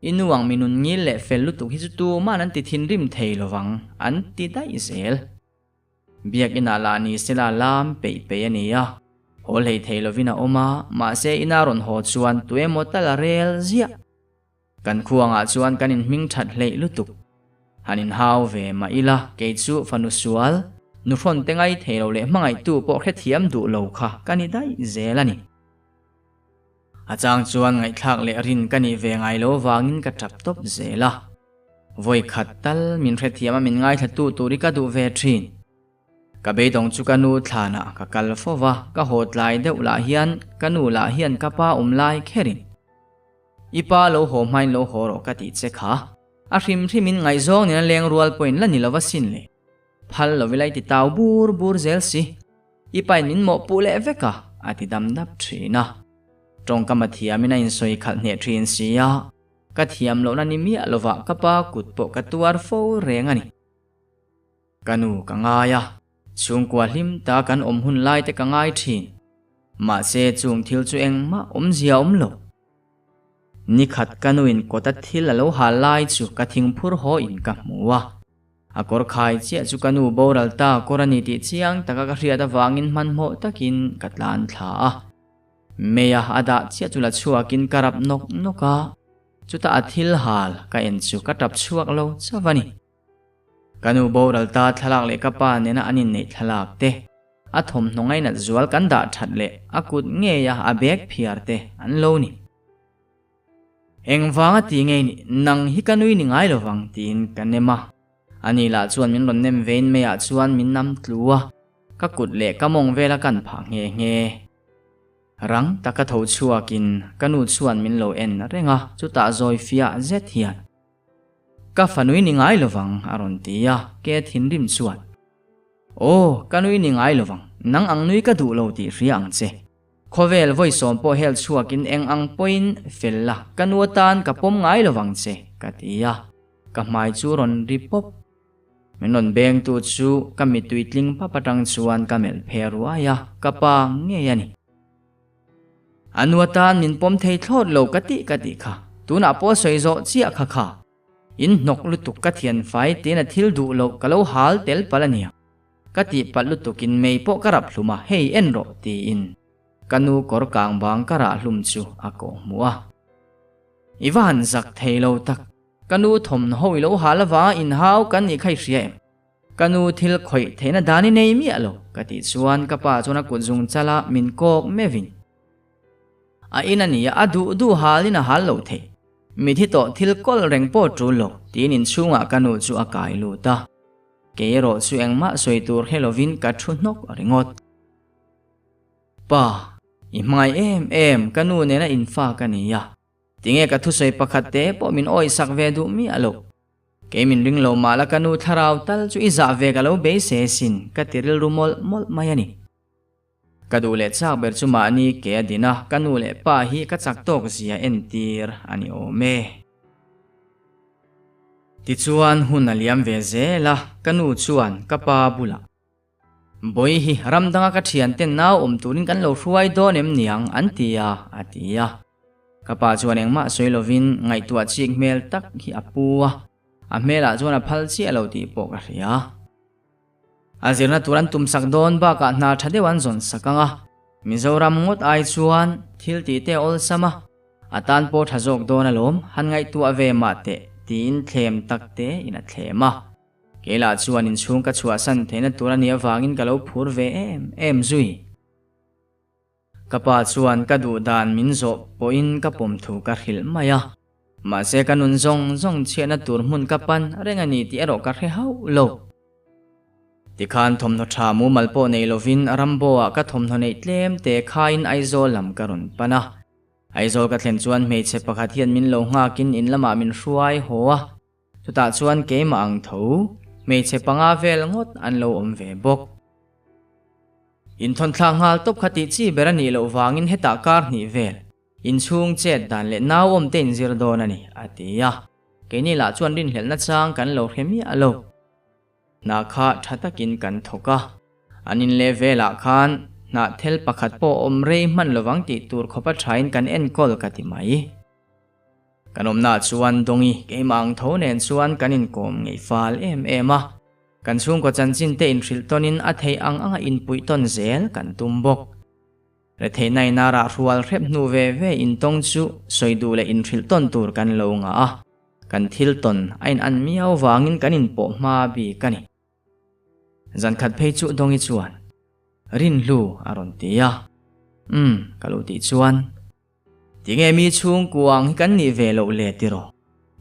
[SPEAKER 1] I nu ang mi nun ngil leh fel lutuk hi chu tuman an ti thinrim thei lovang an ti daih zel. Biakinah lah ni sela lam peih peih a ni a, haw hlei thei lovin a awm a, mahse ina rawn haw chuan tuemaw tal a rel ziah. Kan khuangah chuan kan inhming that hleih lutuk. Han inhau ve mah ila kei chu fanu sual, nuhrawn te ngai thei lo leh hmangaihtu pawh hrethiam duh lo kha ka ni daih zel a ni. A chang chuan ngaihthlak leh rin ka nih ve ngai lo vangin ka tap tawp zel a. Vawi khat tal min hrethiam a min ngaithlatu tur hi ka duh ve thin. Ka beidawng chu ka nu thlanah ka kal fo va, ka haw tlai deuh lah hian ka nu lah hian ka pa awm lai kherin I pa lo haw hmain lo haw rawh ka tih che kha. A hrim hrimin ngaihzawng nena leng rual pawhin la ni lo va sin le. Phal lo ila i ti tau bur bur zel si. I pain min mawhpuh leh vek a, a ti dam dap thin a. Tawngkam a thiamin a insawi khalh hneh thin si a, ka thiam lohna ni miah lovah ka pa kut pawh ka tuar fo reng a ni. Ka nu ka ngai a, chhungkua hlim ta kan awm hun lai te ka ngai thin. Mahse chung thil chu engmah awmzia awm lo. Nikhat ka nuin kawta thil a lo hal lai chu ka thingphur haw in ka hmu a. A kawr khai chiah chu ka nu boral ta kawr a ni tih chiang taka ka hriat avangin hmanhmawh takin ka tlan thla a. Meia a dah chiah chu la chhuakin ka rap nawk nawk a, chutah a thil hal ka en chu ka tap chhuak lo chauh a ni. Ka nu boral ta thlalak leh ka pa nena an inneih thlalak te, a thawmhnaw ngainat zual kan dah that leh a kut ngeia a bag phiar te an lo ni. Engvanga ti ngei nih nang hi ka nui ni ngai lovang tiin ka nem a. Ani lah chuan min rawn nem vein meiah chuan min nam tlu a, ka kut leh ka mawng vela kan phah nghe nghe. Rang taka tho chhuakin ka nu chuan min lo en reng a, chutah zawi fiah zet hian Ka fanui ni ngai lovang a rawn ti a, ke thinrim chuan Aw, ka nui ni ngai lovang, nang ang nui ka duh lo tih hria ang che. Khawvel vawi sawm pawh hel chhuakin eng ang pawhin fel la, ka nu atan ka pawm ngai lovang che, ka ti a, ka hmai chu rawn ri pawp. Min rawn bengtu chu ka mittui tling pap atang chuan ka melh phe ruai a, ka pa ngei a ni. A nu atan min pawm thei thlawt lo ka tih ka tih kha, tunah pawh sawi zawh chiah kha kha. In hnawk lutuk ka thian fai tiin a thil duh loh ka lo hal tel palh a nia. Ka tih palh lutukin mei pawh ka rap hlum a, hei en rawh tiin ka nu kawr kang bang ka rah hlum chu a kawh hmuh a. I va han zak thei lo tak, ka nu thawmhnaw i lo hal avanga inhau kan nih kha i hria em? Ka nu thil khawih theihna dan i nei miah lo, ka tih chuan ka pa chuan a kut zung chala min kawk meuhin. A in a nia, a duh duh halin a hal lo thei. Mithi tawh thil kawl reng pawh tul lo, tiin inchhungah ka nu chu a kai lut a. Kei erawh chu engmah sawi tur hre lovin ka thu hnawk ringawt. Pa, i hmangaih em em, ka nu nena infa ka ni a. Tinge ka thusawi pakhat te pawh min awisak ve duh miah lo. Kei min ring lo mah la ka nu thlarau tal chu i zah ve ka lo beisei asin, ka ti rilru mawlh mawlh mai a ni. Ka duh leh chak ber chu mahni ke a din a, ka nu leh pa hi ka chak tawk zia entir a ni awm e. Tichuan hun a liam ve zel a, ka nu chuan ka pa bulah, Bawihi, ram danga ka thianten nau awm turin kan lo hruai dawn em niang an ti a, a ti a. Ka pa chuan engmah sawi lovin ngaihtuah chik hmel tak hi a pu a, a hmelah chuan a phal chiah lo tih pawh ka hria. A zirna tur an tumsak dawn bakah hna tha deuh an zawn sak ang a, Mizoram ngawt ai chuan thil tih te a awlsam a, a tan pawh tha zawk dawn alawm, han ngaihtuah ve mah teh tiin thlem tak te in a thlem a. Kei lah chuan inchhung ka chhuahsan theihna tur a nih avangin ka lo phur ve em em zui. Ka pa chuan ka duh dan min zawh pawhin ka pawm thu ka hrilh mai a. Mahse ka nun zawng zawng chhiatna tur hmun ka pan reng a ni tih erawh ka hre hauh lo. Tikhan thawmhnaw tha mumal pawh nei lovin Rambo ah ka thawmhnaw neih tlem te khaiin Aizawl lam ka rawn pan a. Aizawl ka thlen chuan hmeichhe pakhat hian min lo nghakin in lamah min hruai haw a. Chutah chuan keimah ang tho, hmeichhe panga vel ngawt an lo awm ve bawk. Inthawnthlak nghal tawp kha tih chi ber a nih loh vangin hetah kar hnih vel, inchhung chet dan leh nauawm te inzir dawn a ni, a ti a. Keini lah chuan rinhlelhna chang kan lo hre miah lo. Hna kha tha takin kan thawk a, an in leh velah khan hnahthel pakhat pawh awm rei hman lovang tih tur khawpa thain kan enkawl ka ti mai. Kan awmnaah chuan Dawngi keimah ang tho nen chuan kan inkawm ngei fal em em a, kan chhungkaw chanchin te inhrilh tawnin a theih ang anga inpuih tawn zel kan tum bawk. Retheihna ina rah hrual hrep hnu ve ve intawng chu sawi duh leh inhrilh tawn tur kan lo ngah a, kan thil tawn a inan miau vangin kan inpawh hma bik a ni. Zan khat phei chu Dawngi chuan, Rinhlu a rawn ti a, Umm ka lo tih chuan, Tinge mi chhungkua ang hi kan nih ve loh le tiraw?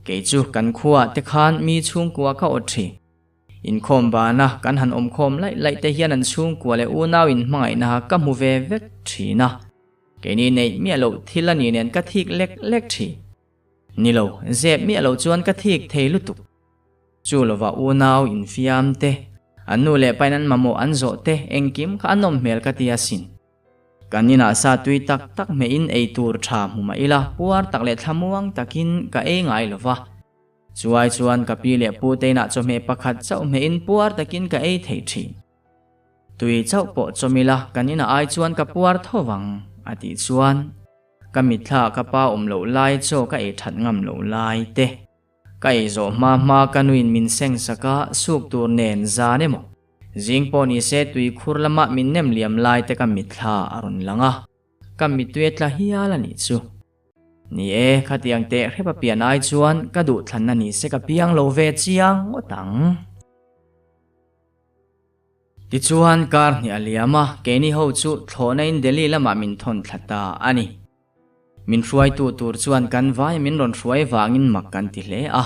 [SPEAKER 1] Kei chu kan khuaah te khan mi chhungkua ka awt thin. Inkhawm bana kan han awmkhawm laih laih te hian an chhungkua leh unau inhmangaihna ka hmu ve vek thin a. Keini neih miah loh thil a nih nen ka thik lek lek thin. Ni lo, zep miah loh chuan ka thik thei lutuk. Chu lova unau infiam te, an nu leh pain an mamawh an zawh te engkim kha a nawm hmel ka ti asin. Kan inah sa tui tak tak hmeihin ei tur tha hmu mah ila puar tak leh thlamuang takin ka ei ngai lo va. Chuai chuan ka pi leh pu te inah chawhmeh pakhat chauh hmeihin puar takin ka ei thei thin. Tui chauh pawh chawm ila kan inah ai chuan ka puar tho vang, a tih chuan ka mitthla ka pa awm loh lai chaw ka ei that ngam loh lai te. Ka ei zawh hma hma ka nuin min seng sak a, suk tur nen zan emaw? Zing pawh ni se tui khur lama min nem liam lai te ka mitthla a rawn lang a, ka mittui a tla hial a nih chu. Ni e, khatiang teh hrep a pian ai chuan ka duhthlanna ni se ka piang lo ve chiang ngawt ang. Tichuan kar hnih a liam a, keini ho chu thlawhna in Delhi lamah min thawn thla ta a ni. Min hruaitu tur chuan kan vai min rawn hruai vangin mak kan ti hle a.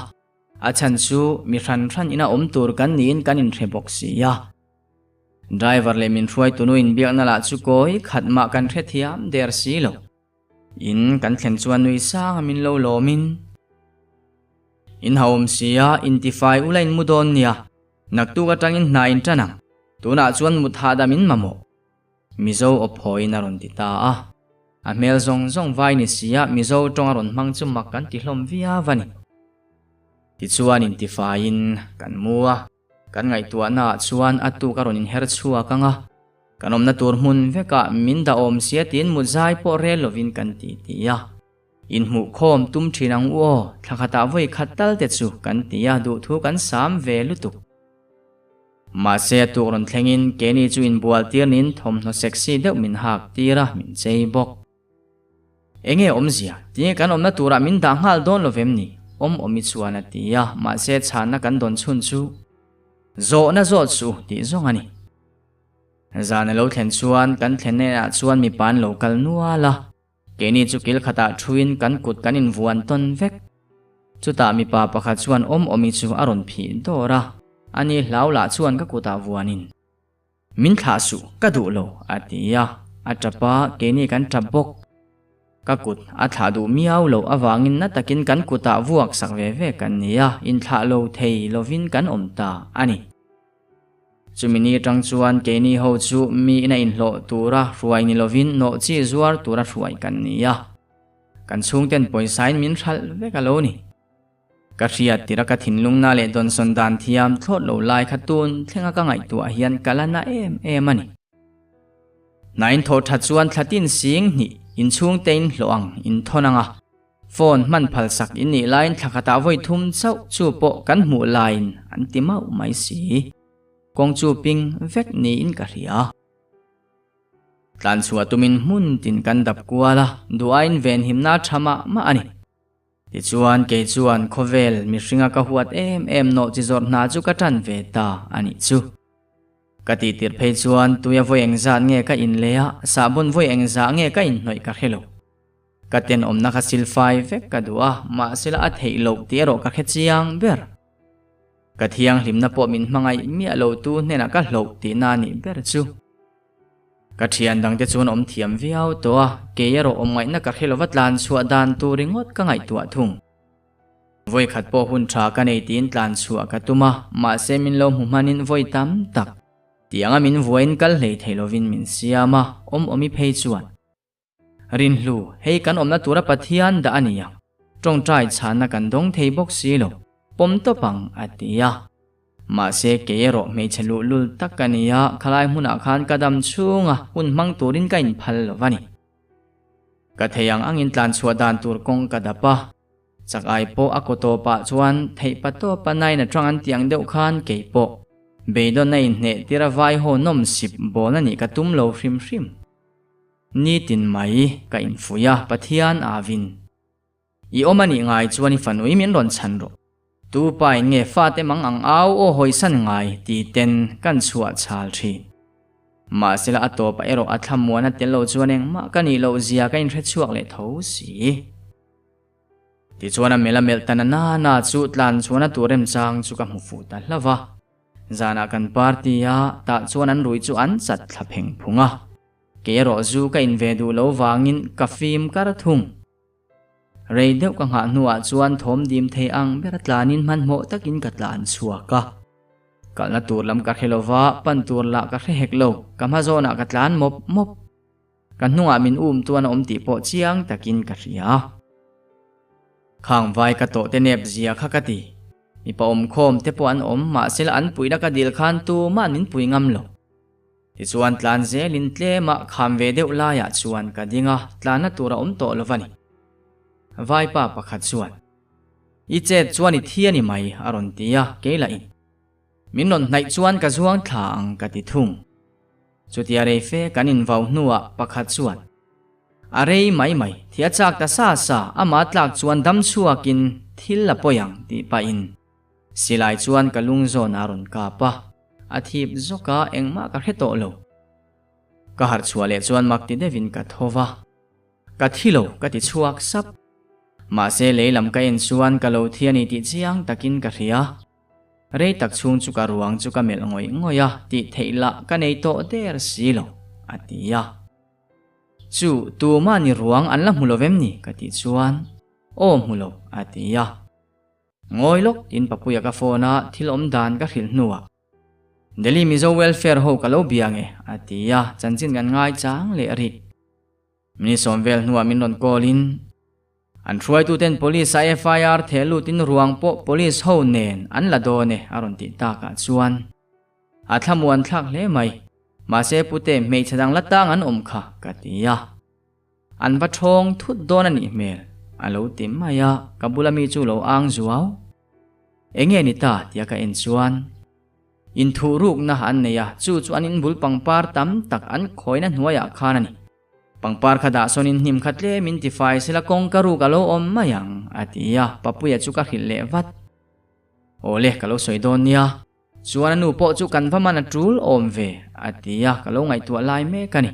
[SPEAKER 1] A chhan chu mi hran hran ina awm tur kan niin kan inhre bawk si a. Driver leh min hruaitu nu inbiakna lah chu kawi khat mah kan hrethiam der si lo. In kan thlen chuan nui sanga min lo lawmin, In ha awm si a, intifai ula in mu dawn nia, naktuk atangin hna in tan ang, tunah chuan mut hahdam in mamawh. Mizo aw phawiin a rawn ti ta a. A hmel zawng zawng vai ni sia Mizo tawng a rawn hmang chu mak kan ti hlawm viau a ni. Tichuan intifaiin kan mu a, kan ngaihtuahnaah chuan a tuk a rawn inher chhuak ang a, kan awmna tur hmun vekah min dah awm sia tiin mut zai pawh rel lovin kan ti ti a. Inhmuhkhawm tum thin ang u aw, thla khatah vawi khat tal te chu kan ti a, duhthu kan sam ve lutuk. Mahse a tuk rawn thlengin keini chu inbual tir niin thawmhnaw sexy deuh min hak tir a, min chei bawk. Enge awmzia? Tinge kan awmna turah min dah nghal dawn lo vem ni? Awm awmi chuan a ti a, mahse chhanna kan dawn chhun chu. Zawhna zawt suh u tih zawng a ni. Zan a lo thlen chuan kan thlen enah chuan mipa an lo kal nual a. Keini chu kil khatah thuin kan kut kan invuan tawn vek. Chutah mipa pakhat chuan awm awmi chu a rawn phih dawr a, ani hlau lah chuan ka kutah vuanin, Min thlah suh, ka duh lo, a ti a, a tap a, keini kan tap bawk. Ka kut a thlah duh miau loh avangin na takin kan kutah vuak sak ve ve kan ni a, inthlah lo thei lovin kan awm ta a ni. Chumi ni atang chuan keini ho chu mi ina inhlawh tura hruai ni lovin nawh chi zuar tura hruai kan ni a. Kan chhungten pawisain min hralh vek a lo ni. Ka hriat tirh a ka thinlungna leh dawnsawn dan thiam thlawt lo lai kha tun thlenga ka ngaihtuah hian ka la na em em a ni. Hnain thawh that chuan thlatin sing hnih inchhungte in hlawh ang inthawn ang a. Phone hman phalsak in nih laiin thla khatah vawi thum chauh chu pawh kan hmuh laiin an ti mauh mai si. Kawng chu ping vek niin ka hria. Tlanchhuah tumin hmun tin kan dap kual a, duh aiin venhimna a tha mah mah a ni. Tichuan kei chuan khawvel mihringa ka huat em em nawh chi zawrh hna chu ka tan ve ta a nih chu. Ka tih tirh phei chuan tuia vawi engzat nge ka inlei a, sahbawn vawi engzah nge ka inhnawih ka hre lo. Ka tenawmna kha silfai vek ka duh a, mahsela a theih loh tih erawh ka hre chiang ber. Ka thianghlimna pawh min hmangaih miah lo tu hnenah ka hloh tihna a nih ber chu. Ka thian dangte chuan awm thiam viau tawh a, kei erawh awm ngaihna ka hre lova tlan chhuah dan tur ringawt ka ngaihtuah thung. Vawi khat pawh hun tha ka nei tiin tlan chhuah ka tum a, mahse min lo hmu hmanin vawi tam tak. Tianga min vuain kal hlei thei lovin min siam a, awm awmi phei chuan. Rinhlu, hei kan awmna tura Pathian dah a ni ang. Tawngtai chhanna kan dawng thei bawk si lo, pawm tawp ang, a ti a. Mahse, kei erawh hmeichhe luhlul tak ka ni a, khalai hmunah khan ka dam chhunga hun hmang turin ka inphal lo va ni. Ka thei ang angin tlanchhuah dan tur kawng ka dap a, chak ai pawh a kaw tawpah chuan theih pa tawpa nain a tang an tih ang deuh khan kei pawh beidawnna inhneh tir a vai haw nawm sip bawl a nih ka tum lo hrim hrim. Nitin mai ka infuih a, Pathian avin. I awm a nih ngai chuan i fanui min rawn chhan rawh. Tu pa in nge fate mang ang au aw hawisan ngai ti ten kan chhuah chhal thin. Mahsela a tawpah erawh a thlamuan a tel lo chuan engmah ka nih loh zia ka inhre chhuak leh tho si. Tichuan a melh a melh ta na na na chu tlan chuan a tur remchang chu ka hmu fuh ta hlauh va. Zanah kan party a, tah chuan an rui chu an chat thla pheng phung a. Kei erawh zu ka in ve duh lo vangin ka fim kar thung. Rei deuh ka nghah hnuah chuan thawm dim thei ang ber a tlanin hmanhmawh takin ka tlan chhuak a. Kalna tur lam ka hre lo va, pan tur lah ka hre hek lo, ka hma zawnah ka tlan mawp mawp. Ka hnungah min um tuan a awm tih pawh chiang takin ka hria. Khang vai ka tawh te nep zia kha ka ti. Mipa awmkhawm te pawh an awm, mahsela an puihna ka dil khan tumah min pui ngam lo. Tichuan tlan zelin tlema kham ve deuh laiah chuan ka ding a, tlanna tur a awm tawh lo va ni. Vaipa pakhat chuan, I chet chuan i thi a ni mai, a rawn ti a, kei lah in. Min rawn hnaih chuan ka zuang thla ang ka ti thung. Chutia rei fe kan invau hnuah pakhat chuan, A rei mai mai, thi a chak ta sa sa, amah tlak chuan dam chhuakin thil a pawi ang tih pahin Silai chuan ka lung zawn a rawn kap a, a thip zawk a, engmah ka hre tawh lo. Ka harh chhuah leh chuan mak ti deuhin ka tho va, ka thi lo ka ti chhuak sap. Mahse lei lam ka en chuan ka lo thi a ni tih chiang takin ka hria. Rei tak chhung chu ka ruang chu ka melh ngawih ngawih a, tih theih lah ka nei tawh der si lo, a ti a. Chu, tumah ni ruang an la hmu lo vem ni? ka tih chuan, Aw hmu lo, a ti a. Ngawi lawk tiin Papuia ka phone a, thil awm dan ka hrilh hnuah Delhi Mizo Welfare ho ka lo bia nge a ti a, chanchin kan ngai chang leh rih. Minute sawm vel hnuah min rawn call in an hruaituten Police a FIR theh lutin ruang pawh Police ho nen an la dawn e a rawn tih takah chuan a thlamuan thlak hle mai. Mahse pute hmeichhe dang la tang an awm kha ka ti a. An va ṭhawng thut dawn a nih hmel, a lo ti mai a, ka bula mi chu lo ang zuau. Enge ni ta tia ka en chuan inthuh rukna an nei a, chu chu an inbul pangpar tam tak an khawina hnuaiah khan a ni. Pangpar kha dah sawnin hnim kha tlem in tifai sela kawngka ruk a lo awm mai ang, a ti a, Papuia chu ka hrilh leh vat. Awle, ka lo sawi dawn nia. Chuan a nu pawh chu kan va man a tul awm ve, a ti a, ka lo ngaihtuah lai mek a ni.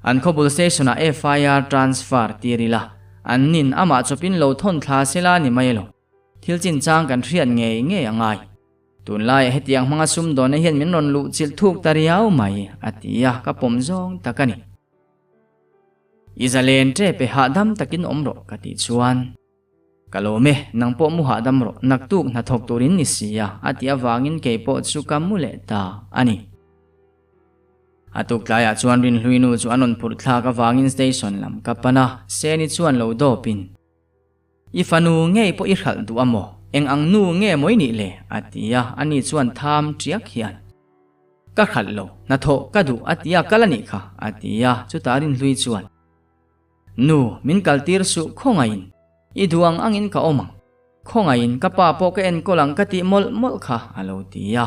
[SPEAKER 1] An khawbul station ah FIR transfer tir ila, an nin amah chawpin lo thawn thla sela ni mai lo. Thil chinchang kan hriat ngei ngei a ngai. Tunlaiah hetiang hmanga sumdawnna hian min rawn luh chilh thuk ta riau mai, a ti a, ka pawm zawng tak a ni. I zalen tep e hahdam takin awm rawh ka tih chuan. Ka lawm e, nang pawh mu hahdam rawh, naktuk hnathawk turin ni si a, a tih avangin kei pawh chu ka mu leh ta a ni. A tuk tlaiah chuan Rinhluinu chu a rawn phurh thlak avangin station lam ka pan a, Seni chuan lo dawpin, I fanu ngei pawh i hralh duh a maw? Eng ang nu nge maw i nih le? a ti a, ani chuan tham ṭiak hian, Ka hralh lo, hnathawh ka duh a ti a, kal a nih kha, a ti a, chutah Rinhlui chuan, Nu, min kaltir suh khawngaihin, i duh ang angin ka awm ang. Khawngaihin ka pa pawh ka enkawl ang ka tih mawlh mawlh kha a lo ti a.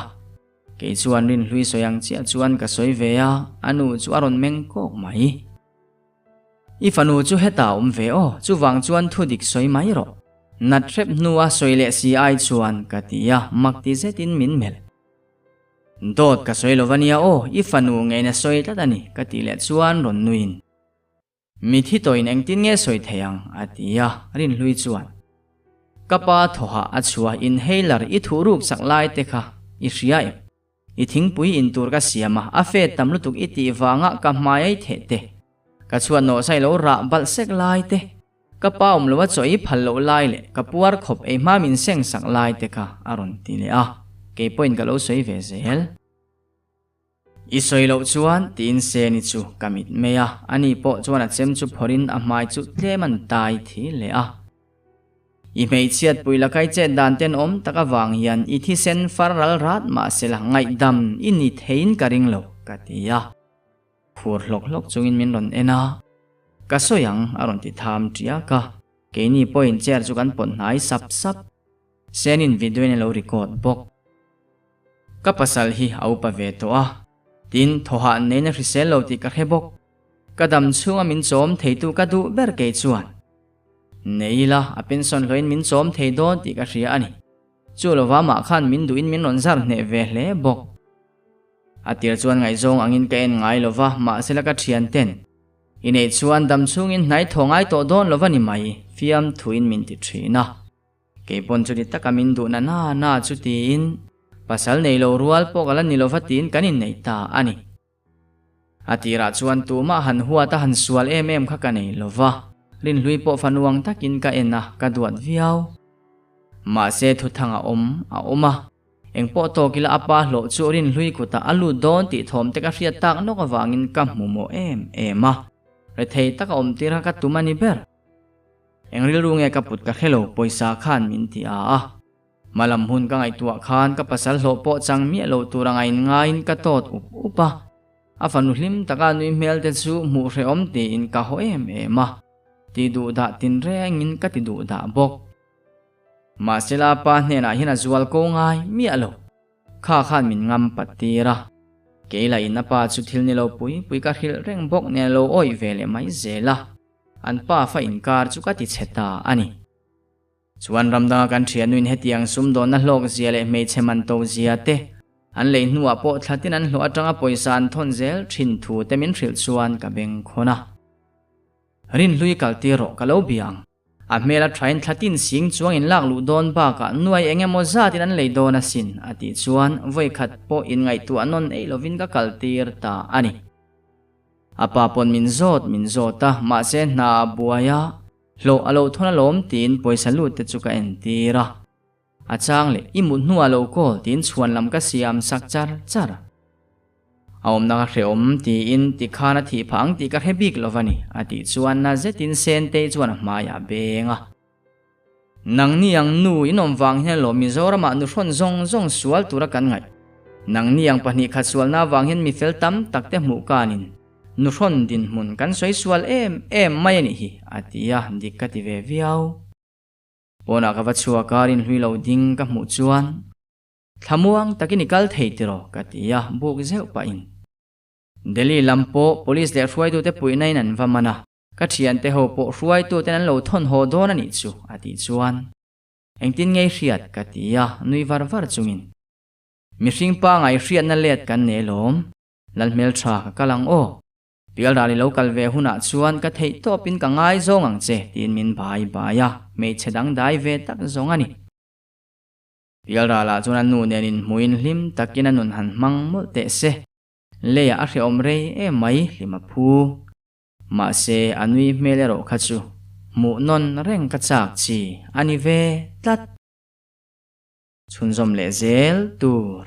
[SPEAKER 1] Kei chuan Rinhlui sawi ang chiah chuan ka sawi ve a, a nu chu a rawn meng kawk mai. I fanu chu hetah a awm ve aw, chuvang chuan thu dik sawi mai rawh. Nat hrep hnua sawi leh si ai chuan ka ti a, mak ti zetin min melh. Dawt ka sawi lo va nia aw, i fanu ngeina sawi tlat a ni ka tih leh chuan rawn nuin. Mithi tawhin engtin nge sawi thei ang? a ti a, Rinhlui chuan, Ka pa thawhah a chhuah inhaler i thuh ruk sak lai te kha i hria em? I thingpui in tur ka siam a, a fet tam lutuk i tih vanga ka hmai ai theh te, ka chhuat nawh sai lo rah balh sek lai te, ka pa awm lo a chaw i phal loh lai leh ka puar khawp ei hma min seng sak lai te kha a rawn ti leh a, kei pawhin ka lo sawi ve zel. I sawi loh chuan tiin Seni chu ka mit mai a, ani pawh chuan a chem chu phawrhin a hmai chu tlem an tai thi leh a. I hmeichhiat pui lakai chet dan tenawm tak avang hian i thisen far ral rat mahsela ngaihdam i ni theiin ka ring lo, ka ti a. Khur hlawk hlawk chungin min rawn en a, Ka sawi ang a rawn ti tham ṭiak a, keini pawhin chair chu kan pawt hnai sap sap. Seni'n video in a lo record bawk. Ka pasal hi a upa ve tawh a, tin thawhah neina hrisel lo tih ka hre bawk. Ka dam chhunga min chawm theitu ka duh ber kei chuan. Nei ila a pension hlawhin min chawm thei dawn tih ka hria a ni. Chu lova mah khan min duhin min rawn zar hneh ve hle bawk. A tir chuan ngaihzawng angin ka en ngai lova, mahsela ka thian ten i neih chuan dam chhungin hnai thaw ngai tawh dawn lova ni mai, fiamthuin min ti thin a. Kei pawn chuti taka min duh na na na chu tiin pasal nei lo rual pawh ka la ni lova tiin kan inneih ta a ni. A tirah chuan tumah han huat a han sual em em kha ka nei lova, Rinhlui pawh fanuang takin ka en a, ka duat viau. Mahse thuthang a awm a awm a, engpawh tawk ila a pa hlawh chu Rinhlui kutah a lut dawn tih thawm te ka hriat tak nawk avangin ka hmu mawh em em a, rethei taka awm tir kha ka tum a ni ber. Eng rilru nge ka put ka hre lo, pawisa khan min ti a a. Hmalam hun ka ngaihtuah khan ka pasal hlawh pawh chang miah lo tur anga in ngaiin ka tawt up up a. A fanu hlim taka nui hmel te chu hmuh hrehawm tiin ka haw em em a. Ti duh dah tinrengin ka ti duh dah bawk. Mahsela pa hnenah hian a zual ko ngai miah lo. Kha khan min ngam pat tir a. Kei lah in a pa chu thil ni lo pui pui ka hrilh reng bawk nen a lo awih ve leh mai zel a. An pa fa inkar chu ka ti chhe ta a ni. Chuan ram danga kan thiannuin hetiang sumdawnna hlawk zia leh hmeichhe man to zia te, an lei hnuah pawh thlatin an hlawh atanga pawisa an thawn zel thin thu te min hrilh chuan ka bengkhawn a. Rinhlui kal tir rawh ka lo bia ang. A hmel a thain thlatin sing chuang in lak luh dawn bakah nuai eng emaw zatin an lei dawn asin a tih chuan vawikhat pawh inngaihtuah nawn eih lovin ka kal tir ta a ni. A pa pawn min zawt min zawt a, mahse hna a buai a, hlawh a lo thawn alawm tiin pawisa lut te chu ka entir a. A chang leh i mut hnuah lo call tiin chhuan lam ka siam sak char char. A awmna ka hrehawm tiin tikhan a thih phah ang tih ka hre bik lo va ni a tih chuan na zetin Sentei chuan a hmaiah a beng a. Nangni ang nu in awm vang hian alawm Mizoramah nu hrawn zawng zawng sual tura kan ngaih. Nangni ang pahnih khat sualna avang hian mi fel tam tak te hmuh kanin nu hrawn dinhmun kan sawi sual em em mai a nih hi, a ti a, dik ka ti ve viau. Pawnah ka va chhuak a, rinhlui lo ding ka hmuh chuan thlamuang takin i kal thei tiraw ka ti a, buk zeuh pahin. Delhi lam pawh police leh hruaitute puihna in an va man a. Ka thiante ho pawh hruaituten an lo thawn haw dawn a nih chu, a tih chuan. Engtin ngei hriat? ka ti a, nui var var chungin. Mihring pangai hriatna let kan nei alawm. Lalhmeltha ka kal ang aw. Pialral i lo kal ve hunah chuan ka theih tawpin ka ngaizawng ang che tiin min bai bai a, hmeichhe dangdai ve tak zawng a ni. Pialralah chuan a nu nen inhmuhin hlim takin a nun han hmang mawlh teh se. Leiah a hrehawm rei em mai hlim a phu. Mahse a nui hmel erawh kha chu hmuh nawn reng ka chak chi a ni ve tlat. Chhunzawm leh zel tur.